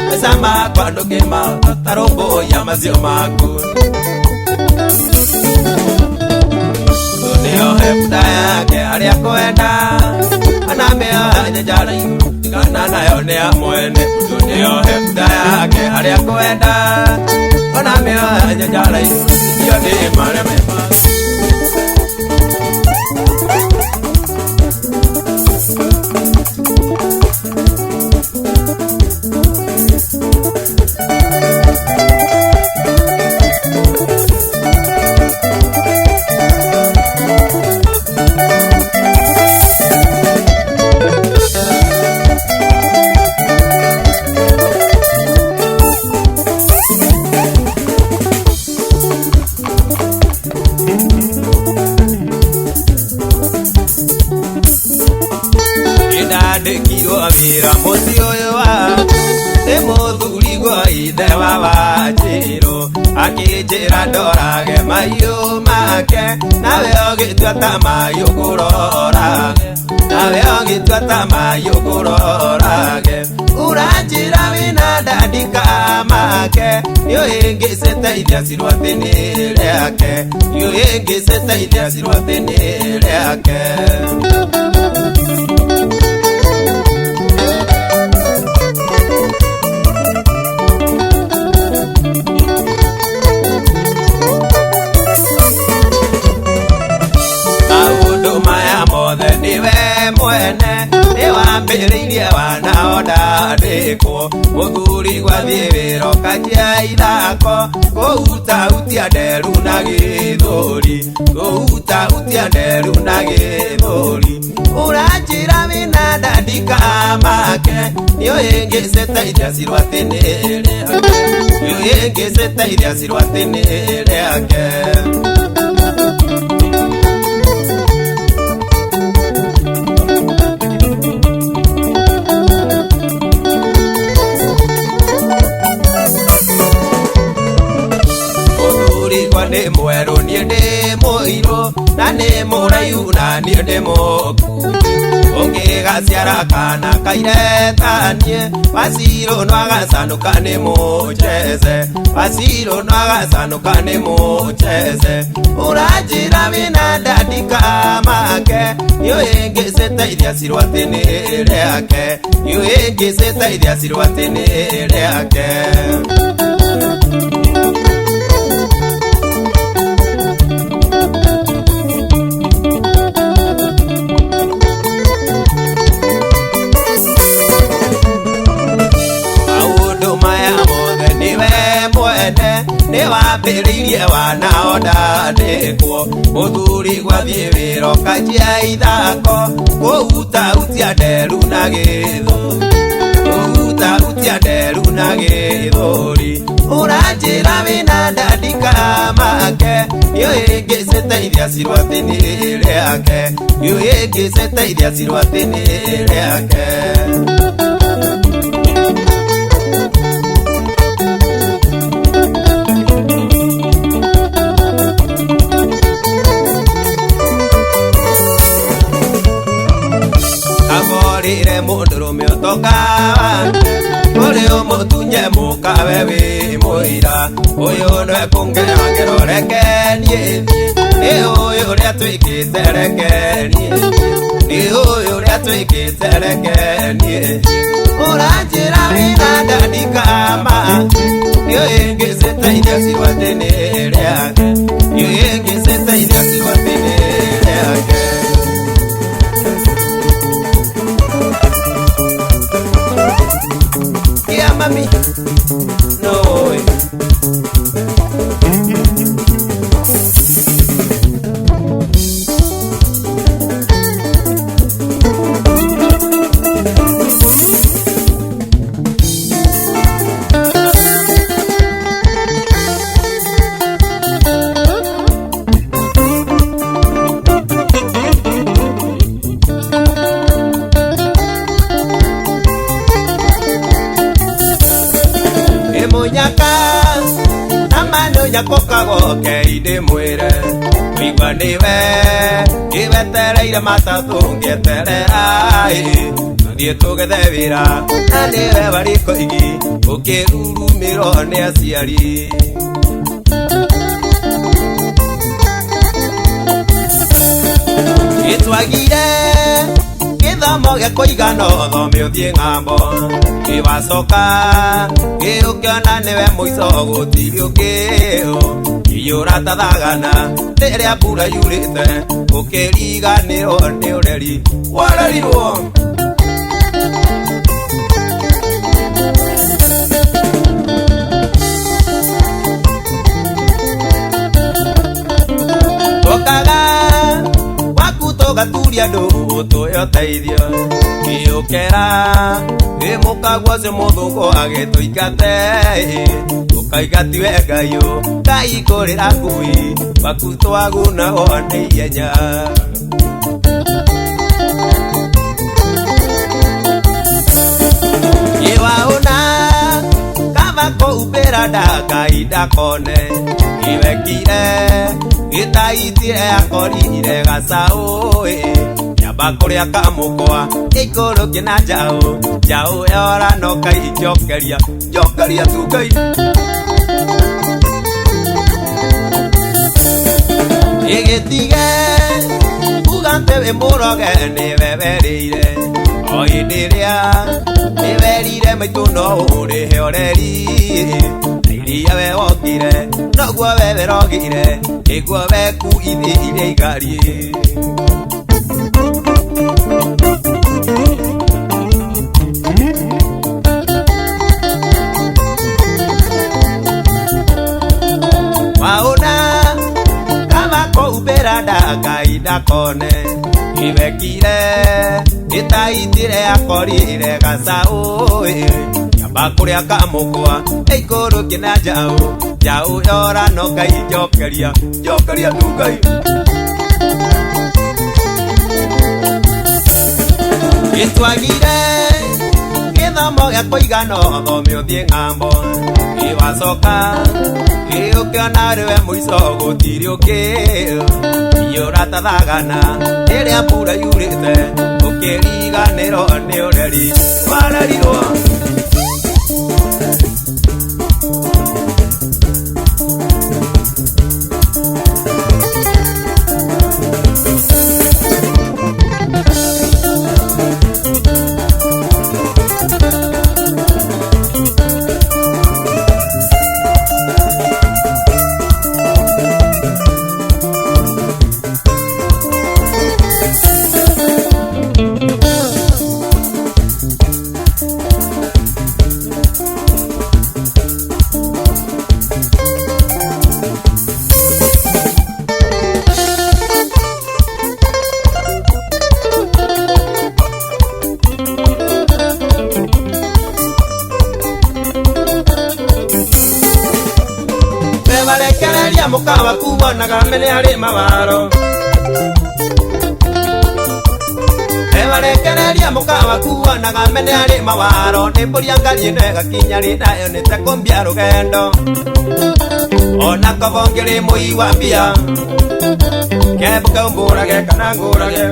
Maica makwa ndũngĩmahota ta rũmbũiya macio maku Mũndũ nĩohe bunda yake harĩa kwenda Ona mĩoha nyanjara igũrũ tigana nayo nĩ ya mwene Mũndũ nĩohe bunda yake harĩa kwenda Ona mĩoha nyanjara igũrũ icio nĩ marĩa me maku Ndandĩkirwo wĩra mũciĩ ũyũ waku nĩ mũthuri gwa ithe wa Wanjirũ akĩnjĩra ndorage mahiũ make nawe ũgĩtua ta mahiũ kũrorage nawe ũgĩtua ta mahiũ kũrorage Ũranjĩra wĩna ndandĩka make nĩũhĩngĩcĩte iria cirwo atĩ nĩ rĩake nĩũhĩngĩcĩte iria cirwo atĩ nĩ rĩake Mothe niwe mwene nĩwambĩrĩirie wana ndandĩkwo mũthuri gwathiĩ wĩra ũkanjia ithako kũhutahutia nderu na gĩthũri kũhutahutia nderu na gĩthũri Ũranjĩra wĩna ndandĩka make nĩũhĩngĩcĩte iria cirwo atĩ nĩ rĩake nĩũhĩngĩcĩte iria cirwo atĩ nĩ rĩake Nĩ mwerũ niĩ ndĩ mũirũ na nĩ mũraihu na niĩ ndĩ mũkuhĩ Ũngĩgaciara kana kaire ta niĩ Wacirũ no agacanũka nĩ mũcheze Wacirũ no agacanũka nĩ mũcheze Ũranjĩra wĩna ndandĩka make nĩũhĩngĩcĩte iria cirwo atĩ nĩ rĩake nĩũhĩngĩcĩte iria cirwo atĩ nĩ rĩake Nĩwambĩrĩirie wana ndandĩkwo mũthuri gwathiĩ wĩra ũkanjia ithako kũhutahutia nderu na gĩthũri kũhutahutia nderu na gĩthũri Ũranjĩra wĩna ndandĩka make nĩũhĩngĩcĩte iria cirwo atĩ nĩ rĩake nĩũhĩngĩcĩte iria cirwo atĩ nĩ rĩake Aborire mũndũrũme ũtonga wake ũrĩ ũmũtunye mũkawe wĩ mũira ũyũ nĩwe kũngera ngero reke niĩ thiĩ nĩ ũyũ ũrĩa twĩkĩte reke niĩ thiĩ nĩ ũyũ ũrĩa twĩkĩte reke niĩ thiĩ Ũranjĩra wĩna ndandĩka make nĩũhĩngĩcĩte nginya kũkagoke indĩ mwĩre Igua nĩwe ngĩwetereire matatũ ngĩeterera tũthiĩ tũgethe wĩra na nĩwe warĩ koigi ũkĩrurumĩrwo nĩ aciari. Gĩtwagire gĩthomo gĩa kũigana ũthome ũthiĩ ng'ambo gĩwacoka gĩũkĩona nĩwe mũico gũtirĩ ũngĩ iyũra ta thagana rĩrĩa mbura yurĩte ũkĩriganĩrwo nĩ ũreri warerirwo. Tũkaga waku tũgaturia ndũ tũhe ũteithio gĩũkera ĩ mũkagua ũcio mũthũngũ agĩtũingate ũkaiga tiwe Ngai Ngai kũrĩra ngui waku twagunagwo nĩ ihenya. Ĩwaũna kaba kũhumbĩra nda Ngai ndakone gĩwekire gĩtaitire akorire gacaũ nyamba kũrĩa kamũkwa ĩikũrũkie na njaũ njaũ yora no Ngai njokeria njokeria tu Ngai. Ĩgĩtige uga atĩ wĩ mũroge nĩwe werĩire o hĩndĩ ĩrĩa nĩwerire maitũ no ũrĩhe ũreri na iria we wokire noguo we werogire nĩguo wekuithĩirie igari. Waũna kaba kũhumbĩra nda Ngai ndakone gĩwekire gĩtaitire akorire gacaũ nyamba kũrĩa kamũkwa ĩikũrũkie na njaũ njaũ yora no Ngai njokeria njokeria tu Ngai. Gĩtwagire gĩthomo gĩa kũigana ũthome ũthiĩ ng'ambo gĩwacoka gĩũkĩona rĩwe mũico gũtirĩ ũngĩ iyũra ta thagana rĩrĩa mbura yurĩte ũkĩriganĩrwo nĩ ũreri warerirwo. Webarekereria mũka waku wonaga mene arĩ mawaro Webarekereria mũka waku wonaga mene arĩ mawaro nĩ mbũri angarie ĩno ĩgakinya rĩ nayo nĩ ta kũmbia rũgendo ona kobo ngĩrĩ mũi wa mbia kembũke ũmbũrage kana ngũrage.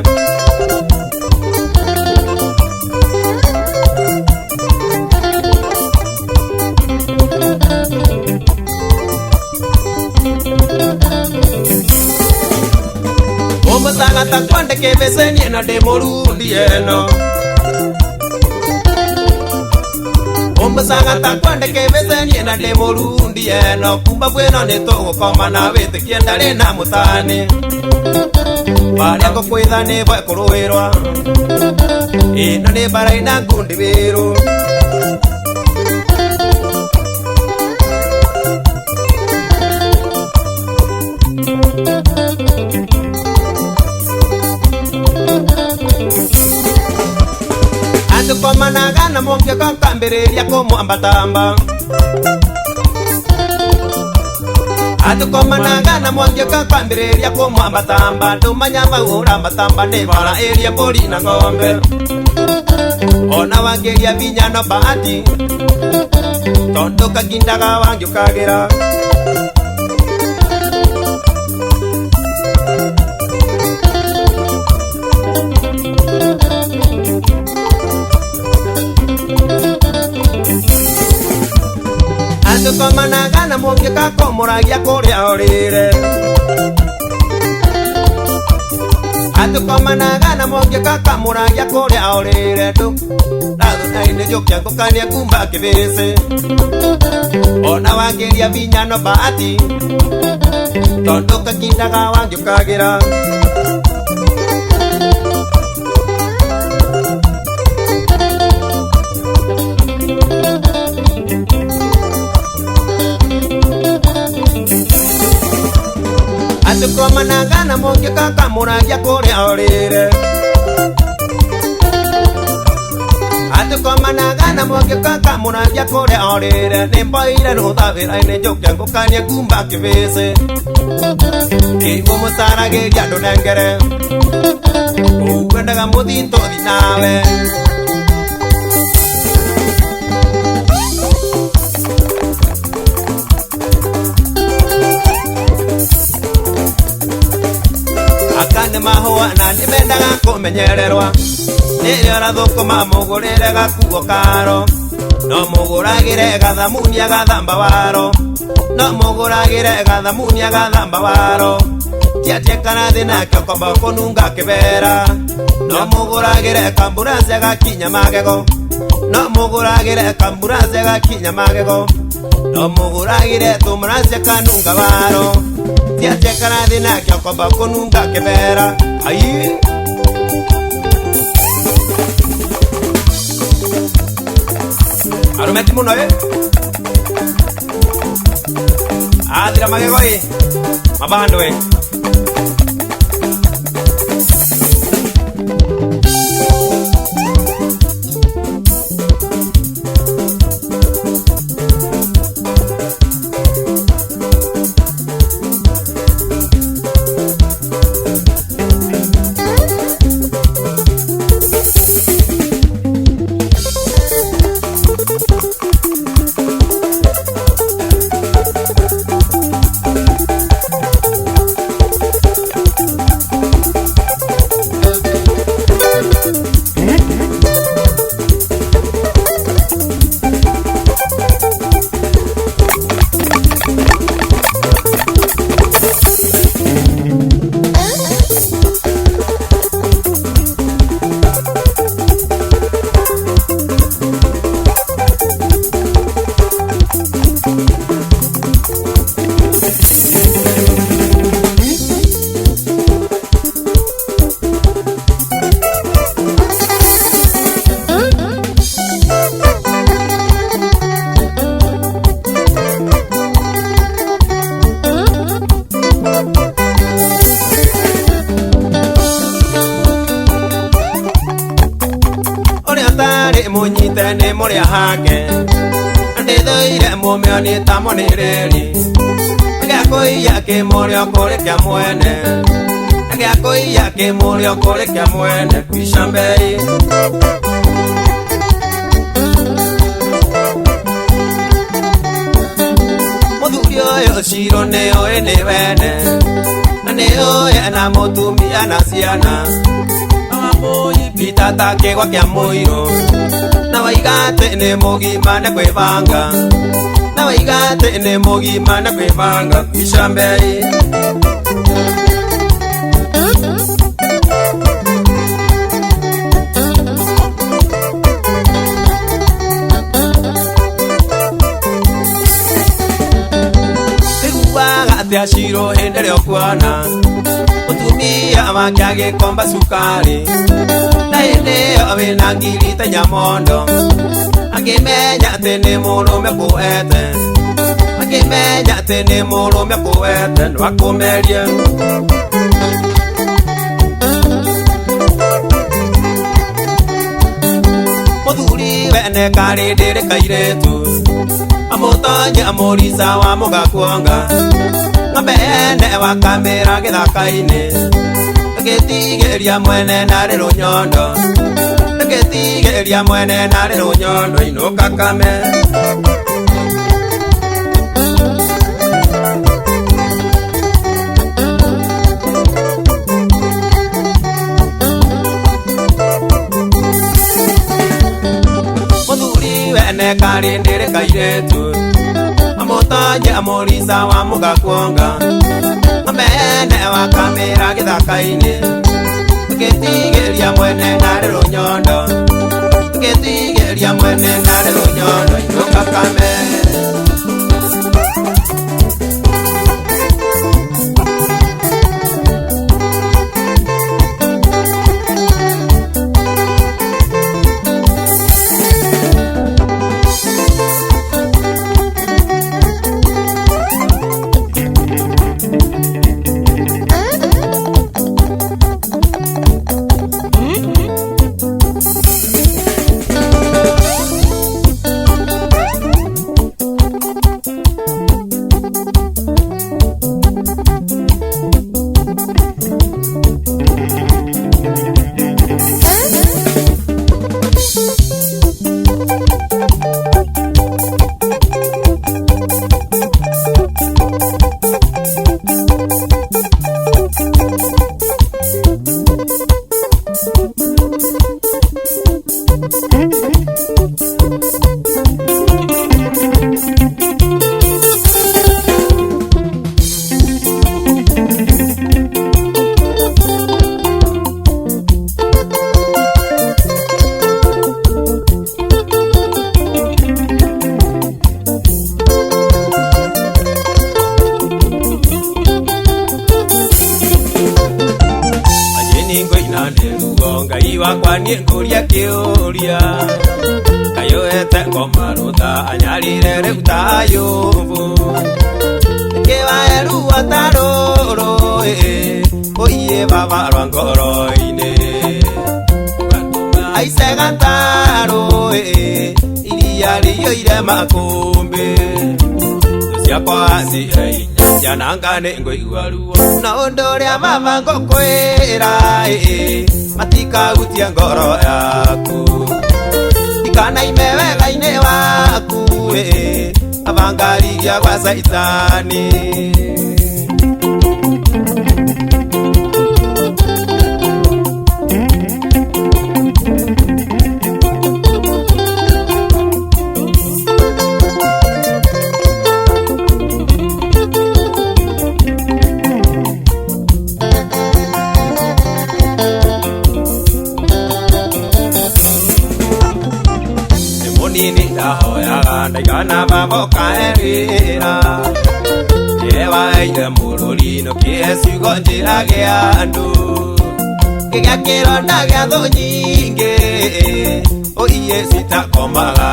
Ũmũcaga ta kwandĩke mbeceni ĩno ndĩ mũrundi ĩno Ũmũcaga ta kwandĩke mbeceni ĩno ndĩ mũrundi ĩno kumba kwĩno nĩ tũgũkoma na wĩtĩkie ndarĩ na mũtani barĩa ngũkwĩtha nĩ boe kũrũĩrwa ĩno nĩ mbara ĩna ngundi wĩrũ. Atukomanaga na mũngĩoka ũkambĩrĩria kũmwambatamba Atukomanaga na mũngĩoka ũkambĩrĩria kũmwambatamba ndũmanya mau ũrambatamba nĩ bara ĩrĩa mbũri na ng'ombe ona wangĩria binya no bahati tondũ kagindaga wangĩũkagĩra. Mũngĩkakomũragia kũrĩa ũrĩre Atukomanaga na mũngĩkakamũragia kũrĩa ũrĩre ndũ Ndathũna-inĩ njũkia ngũkania kumba kĩbĩcĩ Ona wangĩria binya no bahati Tondũ kakindaga wangĩũkagĩra Atukomanaga na mũngĩkakamũragia kũrĩa ũrĩre Atukomanaga na mũngĩkakamũragia kũrĩa ũrĩre Nĩmboire rũtha wĩra-inĩ njũke ngũkanie kumba kĩbĩcĩ Kĩiguo mũcaragĩria ndũnengere Ũkwendaga mũthitũ thi nawe Aka nĩ mahũa na nĩmendaga kũmenyererwa Rĩrĩa ũrathũkũma mũgũrĩre gakuo karo No mũgũragĩre gathamuni agathamba waro No mũgũragĩre gathamuni agathamba waro Tiatie karathi nake ũkomba kũnunga kĩbera No mũgũragĩre kamburanci agakinya magego No mũgũragĩre kamburanci agakinya magego No mũgũragĩre tũmũranci akanunga waro Tiatie karathi nake ũkomba kũnunga kĩbera Ai Arũme ti mũno ĩ Athira magego ĩ Mabando ĩ Mũnyite nĩ mũrĩa hake Ndĩthũire mũmeo nĩ ta mũnĩrĩri Gĩakũiya kĩmũrĩo kũrĩ kĩa mwene Gĩakũiya kĩmũrĩo kũrĩ kĩa mwene kwica mbei Mũthuri ũyũ Ciro nĩũĩ nĩ wene Na nĩũĩ ena mũtumia na ciana Bitata kĩgwa kĩa mũirũ Na waiga atĩ nĩ mũgima nĩ kwĩbanga Na waiga atĩ nĩ mũgima nĩ kwĩbanga kwica mbei Iguaga atĩa Ciro hĩndĩ ĩrĩa ũkuona Mũtumia wake agĩkomba cukari Na hĩndĩ ĩyo wĩna ngiri ta nyamondo Akĩmenya atĩ nĩ mũrũme kũete Akĩmenya atĩ nĩ mũrũme kũete no akũmerie Mũthuri wene karĩ ndĩrĩ kairĩtu Amũtonye amũrica wa mũgakuonga Ng'ombe ene wakamĩra gĩthaka-inĩ Ndũgĩtigĩria mwene narĩ rũnyondo Ndũgĩtigĩria mwene narĩ rũnyondo inũka kame Amene kari ndire kairetu Amutonye amurisa wa mugakuonga Amene wa kamera githaka-inĩ Ngĩtigĩria mwene narĩ rũnyondo Ngĩtigĩria mwene narĩ rũnyondo inũka kame Wakwa niĩ ngũria kĩũria Kayũete ngoma rũtha anyarire rĩu ta Ayubu Kĩwaeruo ta rũrũ ũiye baba rwa ngoro-inĩ Aice gatarũ iria rĩiyũire makũmbĩ Ciakwa cihe hinya njananga nĩ ngũigua ruo Na ũndũ ũrĩa baba ngũkwĩra matikahutia ngoro yaku Ndikanaime wega-inĩ waku abangarigia gwa Caitani Nini ndahoyaga ndaigana baba ũkaerĩra Kĩewaeire mũrũri no kĩhe ciugo njĩrage andũ Kĩgĩa kĩronda gĩa thũ nyingĩ ũiye citakomaga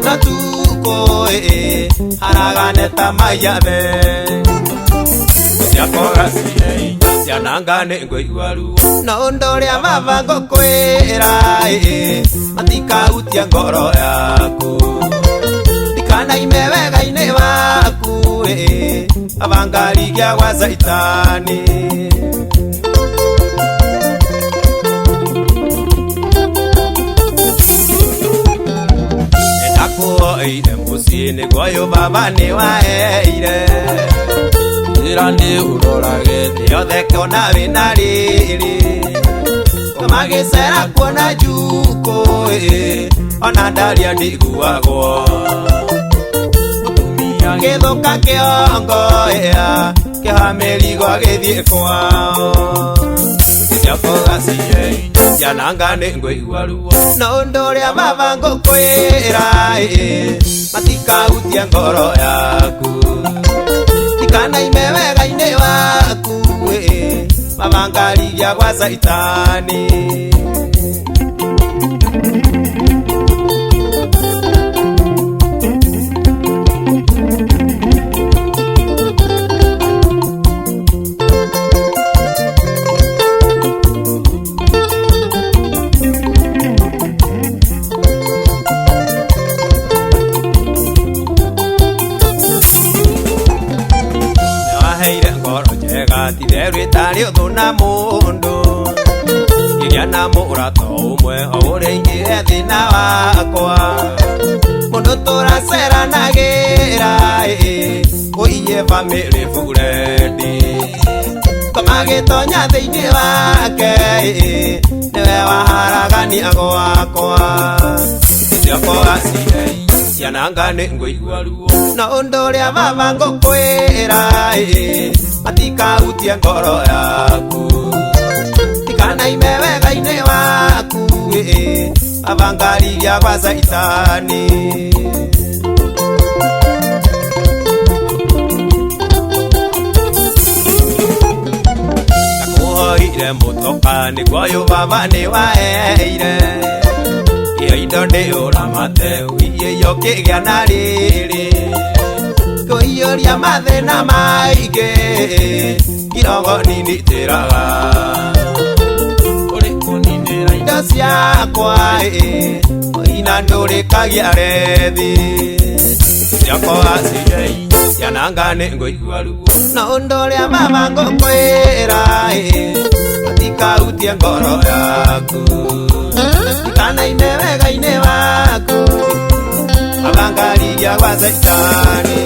Na tukũ haragane ta maiathe Ciakwa cihe hinya ciananga nĩ ngũigua ruo Na ũndũ ũrĩa baba ngũkwĩra matikahutia ngoro yaku Ndikanaime wega-inĩ waku abangarigia gwa Caitani Nĩndakũhoire mũciĩ nĩguo ũyũ baba nĩwaeire Njĩra nĩ ũrorage thĩ yothe kĩona wĩna rĩrĩ Magĩcera kuona njukũ ona ndaria ndiguagwo Mũtumia Gĩthũka kĩongo kĩoha mĩrigo agĩthiĩ kwao Ciakwa cihe hinya ciananga nĩ ngũigua ruo Na ũndũ ũrĩa baba ngũkwĩra matikahutia ngoro yaku Ndikanaime wega-inĩ waku mabangarigia gwa Caitani Nĩwaheire ngoro njega titherũ ĩtarĩ ũthũ na mũndũ Ngĩgĩa na mũrata ũmwe o ũrĩa ingĩre thĩna wakwa Mũndũ tũraceranagĩra ũiye bamĩrĩ burendi Ngoma gĩtonya thĩinĩ wake nĩwe waharagania gũkenia gwakwa ciakwa ciei ciananga nĩ ngũigua ruo no ũndũ ũrĩa baba ngũkwĩra matikahutie ngoro yaku tikanaime wega-inĩ waku baba ngariria gwa caitani. Ndakuhoire mũtoka nĩguo ũyũ baba nĩwaeire iyo indo nĩ ũramate ũiĩyo kĩgĩa na rĩrĩ kũiyũria mathĩna maingĩ kirogo nini njĩraga Ũrĩ kũninĩra indo ciakwa ina ndũrĩkagia rethi ciakwa ciei ciananga nĩ ngũigua ruo no ũndũ ũrĩa baba ngũkwĩra matikahutie ngoro yaku tikanaime wega-inĩ waku baba ngariria gwa caitani.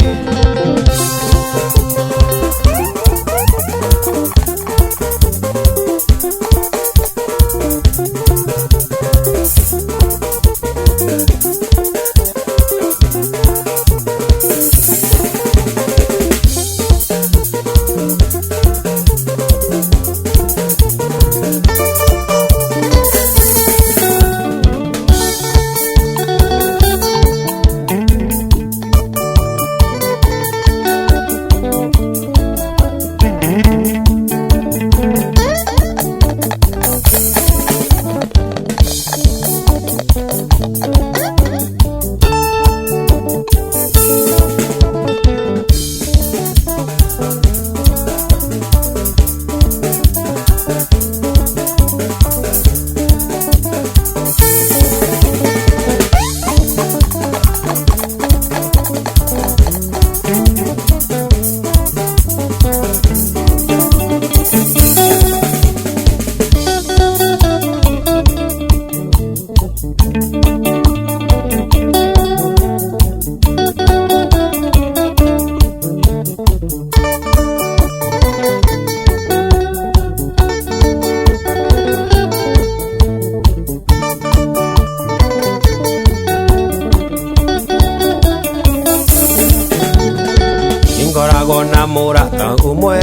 Ngoragwo na mũrata ũmwe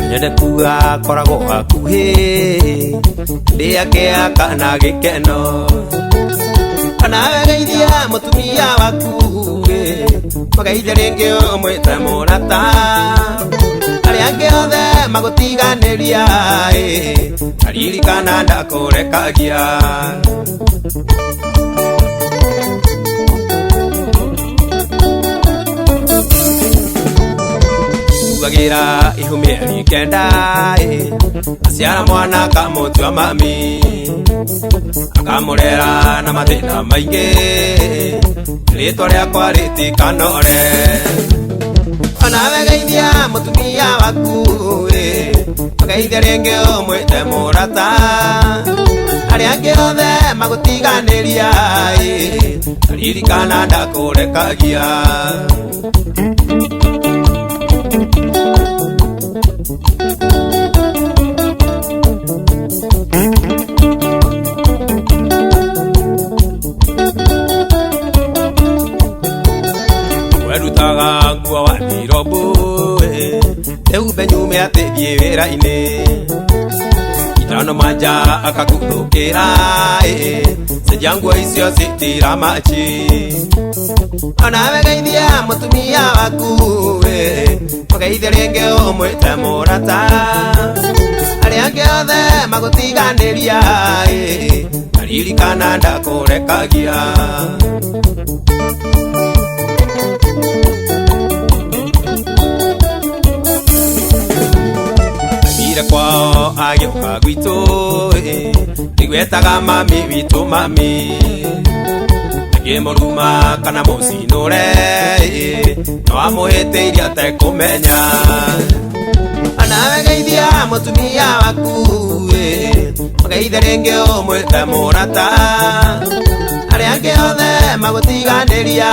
nyende kuga akoragwo hakuhĩ ndĩake akana gĩkeno kana geithia mũtumia waku mũgeithie rĩngĩ ũmwĩte mũrata arĩa angĩ othe magũtiganĩria aririkana ndakũrekagia. Kuagĩra ihu mĩeri kenda aciara mwana akamũtua mami akamũrera na mathĩna maingĩ rĩtwa rĩakwa rĩtikanore onawe geithia mũtumia waku mũgeithie rĩngĩ ũmwĩte mũrata arĩa angĩ othe magũtiganĩria ririkana ndakũrekagia. Werutaga nguo wa Nairobi rĩu nyume atĩ thiĩ wĩra-inĩ itano manja akaguthũkĩra cenjia nguo icio citiramachi onawe geithia mũtumia waku mũgeithie rĩngĩ ũmwĩte mũrata arĩa angĩ othe magũtiganĩria aririkana ndakũrekagia. Kwao agĩũka gwitũ nĩgwetaga mami witũ mami ngĩmũruma kana mũcinũre no amũhĩtĩirie atekũmenya onawe geithia mũtumia waku mũgeithie rĩngĩ ũmwĩte mũrata arĩa angĩ othe magũtiganĩria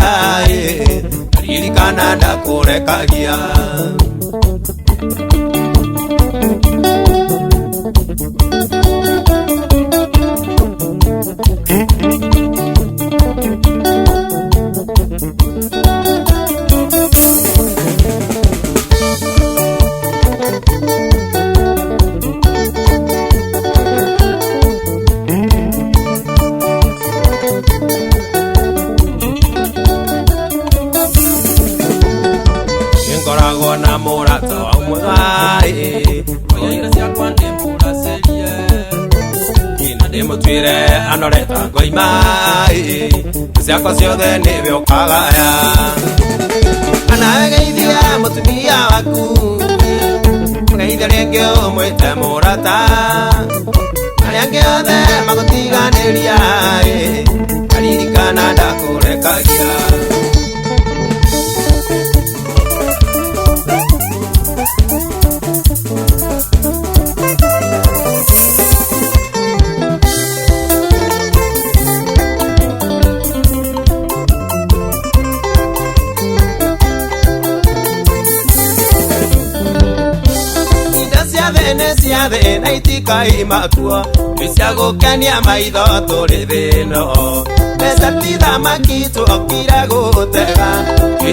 ririkana ndakũrekagia. ngoima ciakwa ciothe nĩwe ũkagaya kana geithia mũtumia waku geithia rĩngĩ ũmwĩte mũrata arĩa angĩ othe magũtiganĩria karirikana ndakũrekagia. Ciathe na itikaima kuo nĩ cia gũkenia maitho tũrĩ thĩno mbeca ti thamaki tuokire gũtega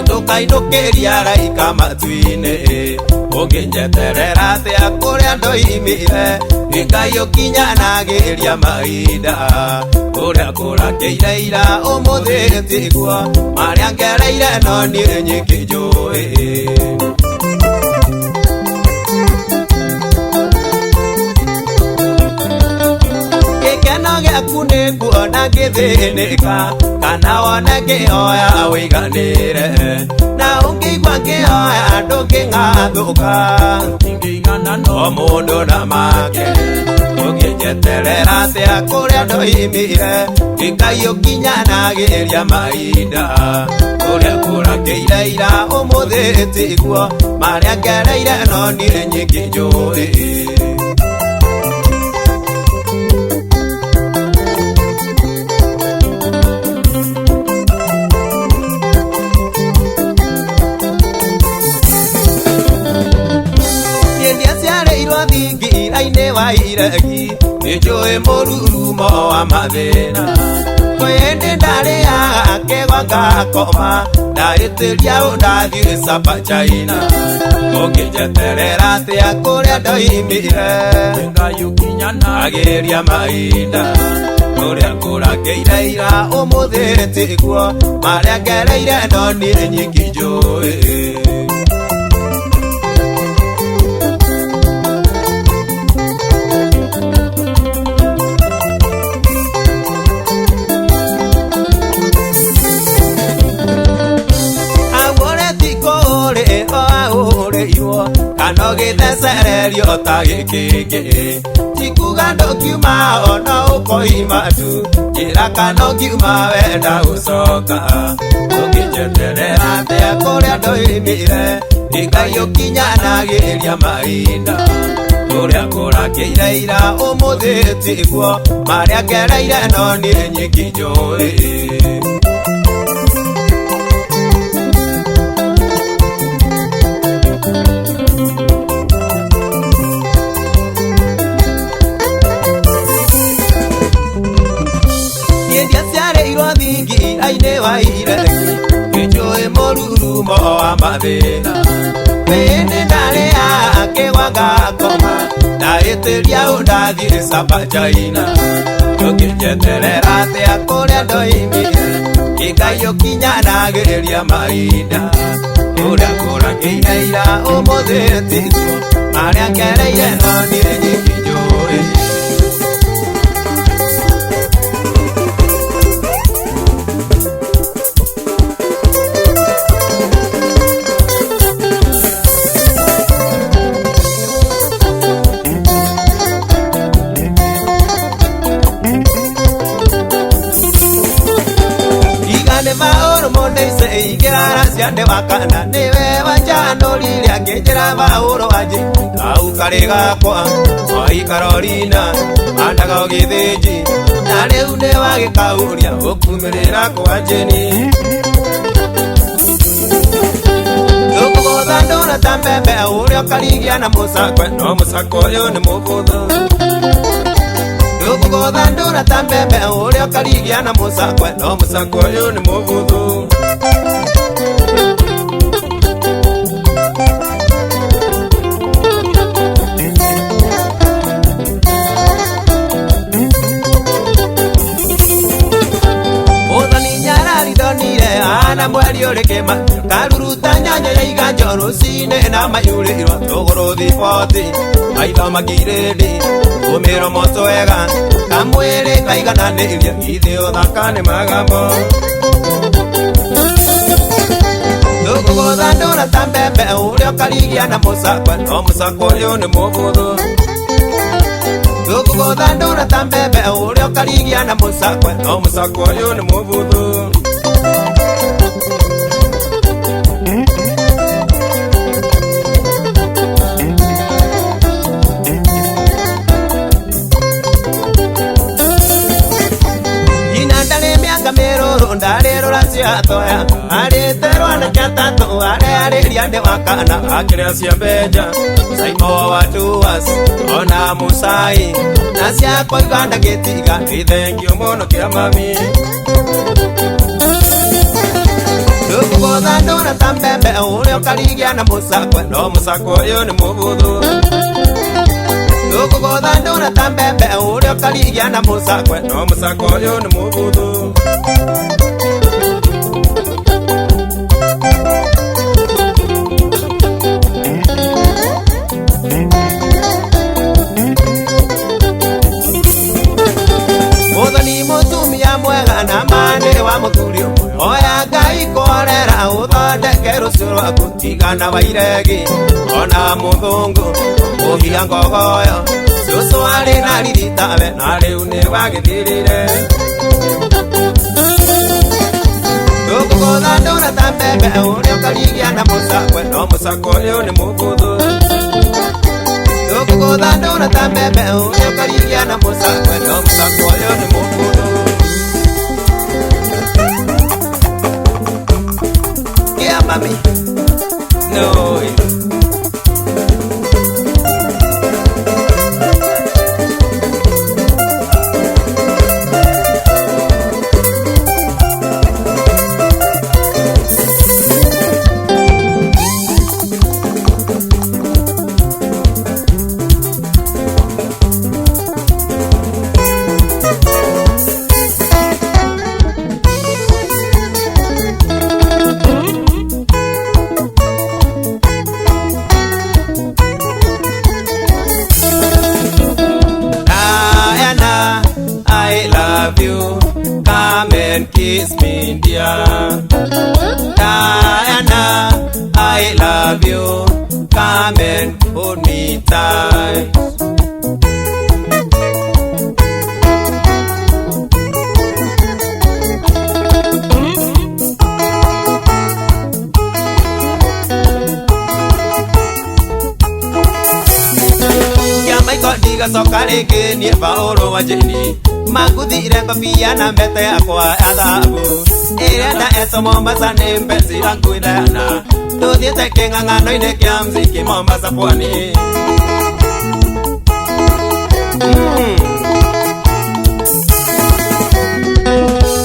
tũkainũkĩria raika matu-inĩ ũngĩnjeterera atĩa kũrĩa ndoimire Ngai ũkinyanagĩria mahinda kũrĩa kũrakĩire ira ũmũthĩ tiguo marĩa ngereire no niĩ nyiki njũĩ. Gĩkeno gĩaku nĩ nguona ngĩthĩnĩka kana wone ngĩhoya wĩiganĩre na ũngĩigua ngĩhoya ndũngĩng'athũka Ingĩigana no o mũndũ na make ũngĩnjeterera atĩa kũrĩa ndoimire Ngai ũkinyanagĩria mahinda kũrĩa kũrakĩire ira ũmũthĩ tiguo marĩa ngereire no niĩ nyingĩ njũĩ. Thingira-inĩ wa iregi nĩnjũĩ mũrurumo wa mathĩna kwĩ hĩndĩ ndarĩaga kĩgwa ngakoma ndahĩtĩria ũ ndathiĩ Sapa China ũngĩnjeterera atĩa kũrĩa ndoimire Ngai ũkinyanagĩria agĩria mahinda kũrĩa kũrakĩire ira ũmũthĩ tiguo marĩa ngereire no niĩ nyiki njũĩ. Kana ũgĩthecererio ta gĩkĩngĩ tikuga ndũngiuma ona ũkoima tu njĩra kana ũngiuma wenda gũcoka ũngĩnjeterera atĩa kũrĩa ndoimire Ngai ũkinyanagĩria mahinda kũrĩa kũrakĩire ira ũmũthĩ tiguo marĩa ngereire no niĩ nyiki njũĩ. Thingira-inĩ wa iregi nĩnjũĩ mũrurumo wa mathĩna kwĩ hĩndĩ ndarĩaga kĩgwa ngakoma ndahĩtĩria ũ ndathiĩ Sapa China ũngĩnjeterera atĩa kũrĩa ndoimire Ngai ũkinyanagĩria mahinda kũrĩa kũrakĩire ira ũmũthĩ tiguo marĩa ngereire no niĩ nyiki njũĩ. Igĩrara wakana nĩwe wanjanũrire akĩnjĩra Paũlũ anjĩ kau karĩ gakwa oi Karolina andaga ũgĩthĩnji na rĩu nĩwagĩkaũria ũkumĩrĩra kwa njĩni ndũkũgũtha ndũra ta mbembe ũrĩa ũkarigia na mũcakwe no mũcakwe ũyũ nĩ mũbũthũ ndũkũgũtha ndũra ta mbembe ũrĩa ũkarigia na mũcakwe no mũcakwe ũyũ nĩ mũbũthũ. Ana mweri ũrĩ kĩma karuruta nyanya ya iganjo rũcinĩ na mayũrĩrwo tũgũrũ thiboti maitho makirĩndĩ Tũmĩromo twega kamwĩrĩ kaigananĩirie ithe ũthaka nĩ magambo. Ndũkũgũthandũra ta mbembe ũrĩa ũkarigia na mũcakwe no mũcakwe ũyũ nĩ mũbuthu. Ndũkũgũthandũra ta mbembe ũrĩa ũkarigia na mũcakwe no mũcakwe ũyũ nĩ mũbuthu. Ndarĩrũra ciatoya arĩterwo anake atatũ arĩa arĩria nĩ wa kana akĩrĩa cia mbenja Saimo wa Duas ona Musai na ciakwa iganda gĩtiga nĩ thengio mũno kĩa mami. Ndũkũgũthandũra ta mbembe ũrĩa ũkarigia na mũcakwe no mũcakwe ũyũ nĩ mũbuthu. Ndũkũgũthandũra ta mbembe ũrĩa ũkarigia na mũcakwe no mũcakwe ũyũ nĩ mũbuthu. Mwega na manĩ wa mũthuri ũmwe oya Ngai kwarera ũthondeke rũciũ rwaku tigana wa iregi ona mũthũngũ ũhia ngogoyo cũcũ arĩ na riritawe na rĩu nĩ wagĩthirire. Ndũkũgũthandũra ta mbembe ũrĩa ũkarigia na mũcakwe no mũcakwe ũyũ nĩ mũbuthu. Ndũkũgũthandũra ta mbembe ũrĩa ũkarigia na mũcakwe no mũcakwe ũyũ nĩ mũbuthu. Yeah, mami. No. Come and kiss me, dear Diana, I love you. Come and hold me tight. Ndigacoka rĩngĩ niĩ Paũlũ wa Jeni makuthire ngobia na mbete yakwa ya thahabu ĩrĩa ndaetwo Mombasa nĩ mbeci yangu ithana tũthiĩte kĩng'ang'ano-inĩ kĩa mziki Mombasa pwani.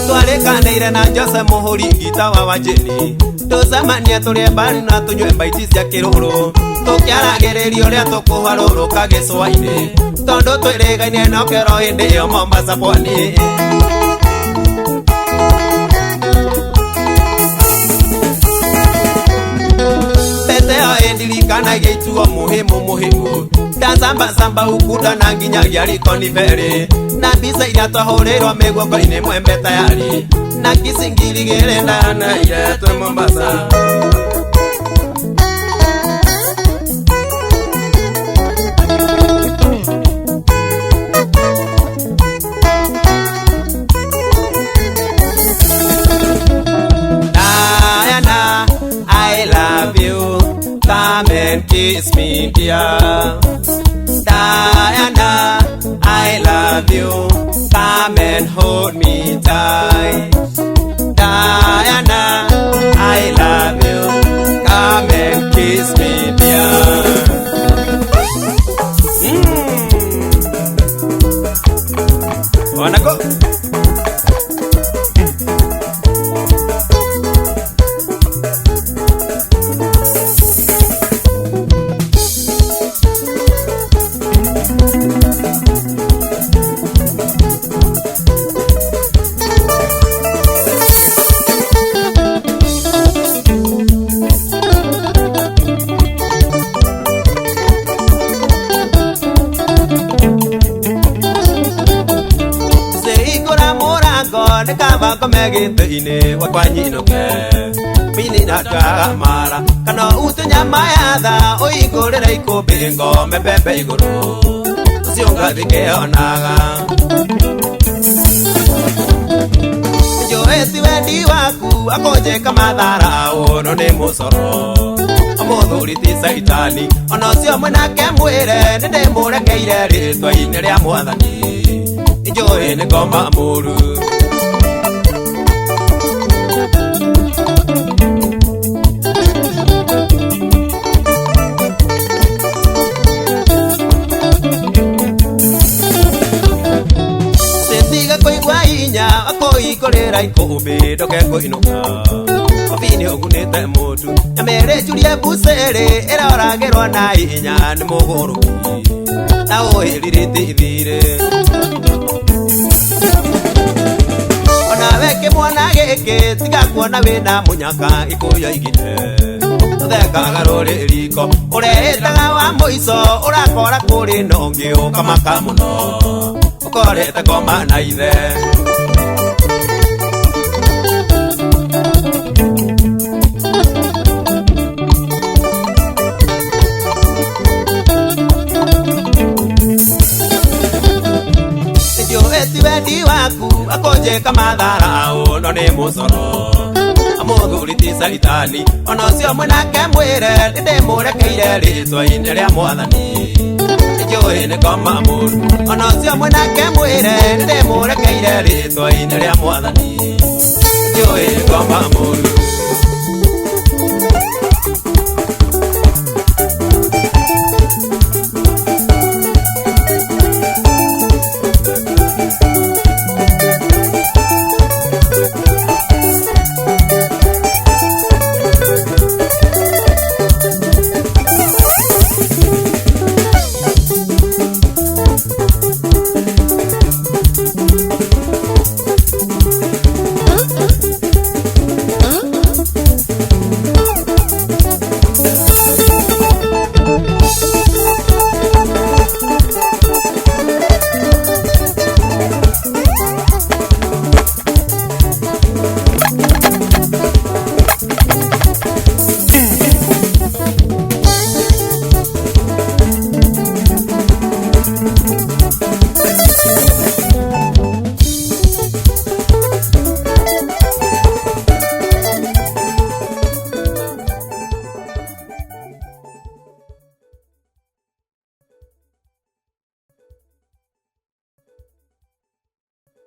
Twarĩkanĩire na Jose mũhũri ngita wa Wanjĩni tũcemanie tũrĩe mbari na tũnyue mbaiti cia kĩrũrũ tũkĩaragĩrĩria ũrĩa tũkũharũrũka gĩcũa-inĩ tondũ twĩrĩgaine no kĩoro hĩndĩ ĩyo Mombasa pwani. Pete ĩyo ĩndirikanagia ituo mũhĩmũ mũhĩmũ ndacambacamba ukuta na nginyagia riko ferĩ na mbica iria twahũrĩirwo mĩguongo-inĩ mwembe tayari na kicingiri gĩrĩ ndanaire twĩ Mombasa. Diana, I love you. Come and kiss me, dear Diana, I love you. Come and hold me tight. Diana, I love you. Come and kiss me, dear. Wanna go? Nĩ kaba ngome gĩtĩ-inĩ gwakwa nyinũke mini na mara kana ute nyama ya tha ũingũrĩre ikũmbĩ ngome mbembe igũrũ ũcio ngathikĩonaga njũĩ ti wendi waku akũnjĩka mathara ũno nĩ mũcoro mũthuri ti caitani ona ũcio mwenake mwĩre nĩ ndĩmũrekeire rĩtwa-inĩ rĩa mwathani njũĩ nĩ ngoma mũru. Tiga kũigua hinya akũhingũrĩra ikũmbĩ ndoke kũinũka kobini ũgunĩte mũtu nyamĩrĩ njurie mbucĩrĩ ĩroragĩrwo na hinya nĩ mũgũrũki na ũĩrirĩte ithirĩ onawe kĩmwana gĩkĩ tiga kuona wĩna mũnyaka ikũya igite ũthekaga rũrĩ riko ũreĩtaga wa mũico ũrakora kũrĩ na ũngĩ ũkamaka mũno ũkorete ngoma na ithe. Njũĩ ti wendi waku akũnjĩka mathara ũno nĩ mũcoro mũthuri ti caitani ona ũcio mwenake mwĩre nĩ ndĩmũrekeire rĩtwa-inĩ rĩa mwathani njũĩ nĩ ngoma mũru ona ũcio mwenake mwĩre nĩ ndĩmũrekeire rĩtwa-inĩ rĩa mwathani njũĩ nĩ ngoma mũru.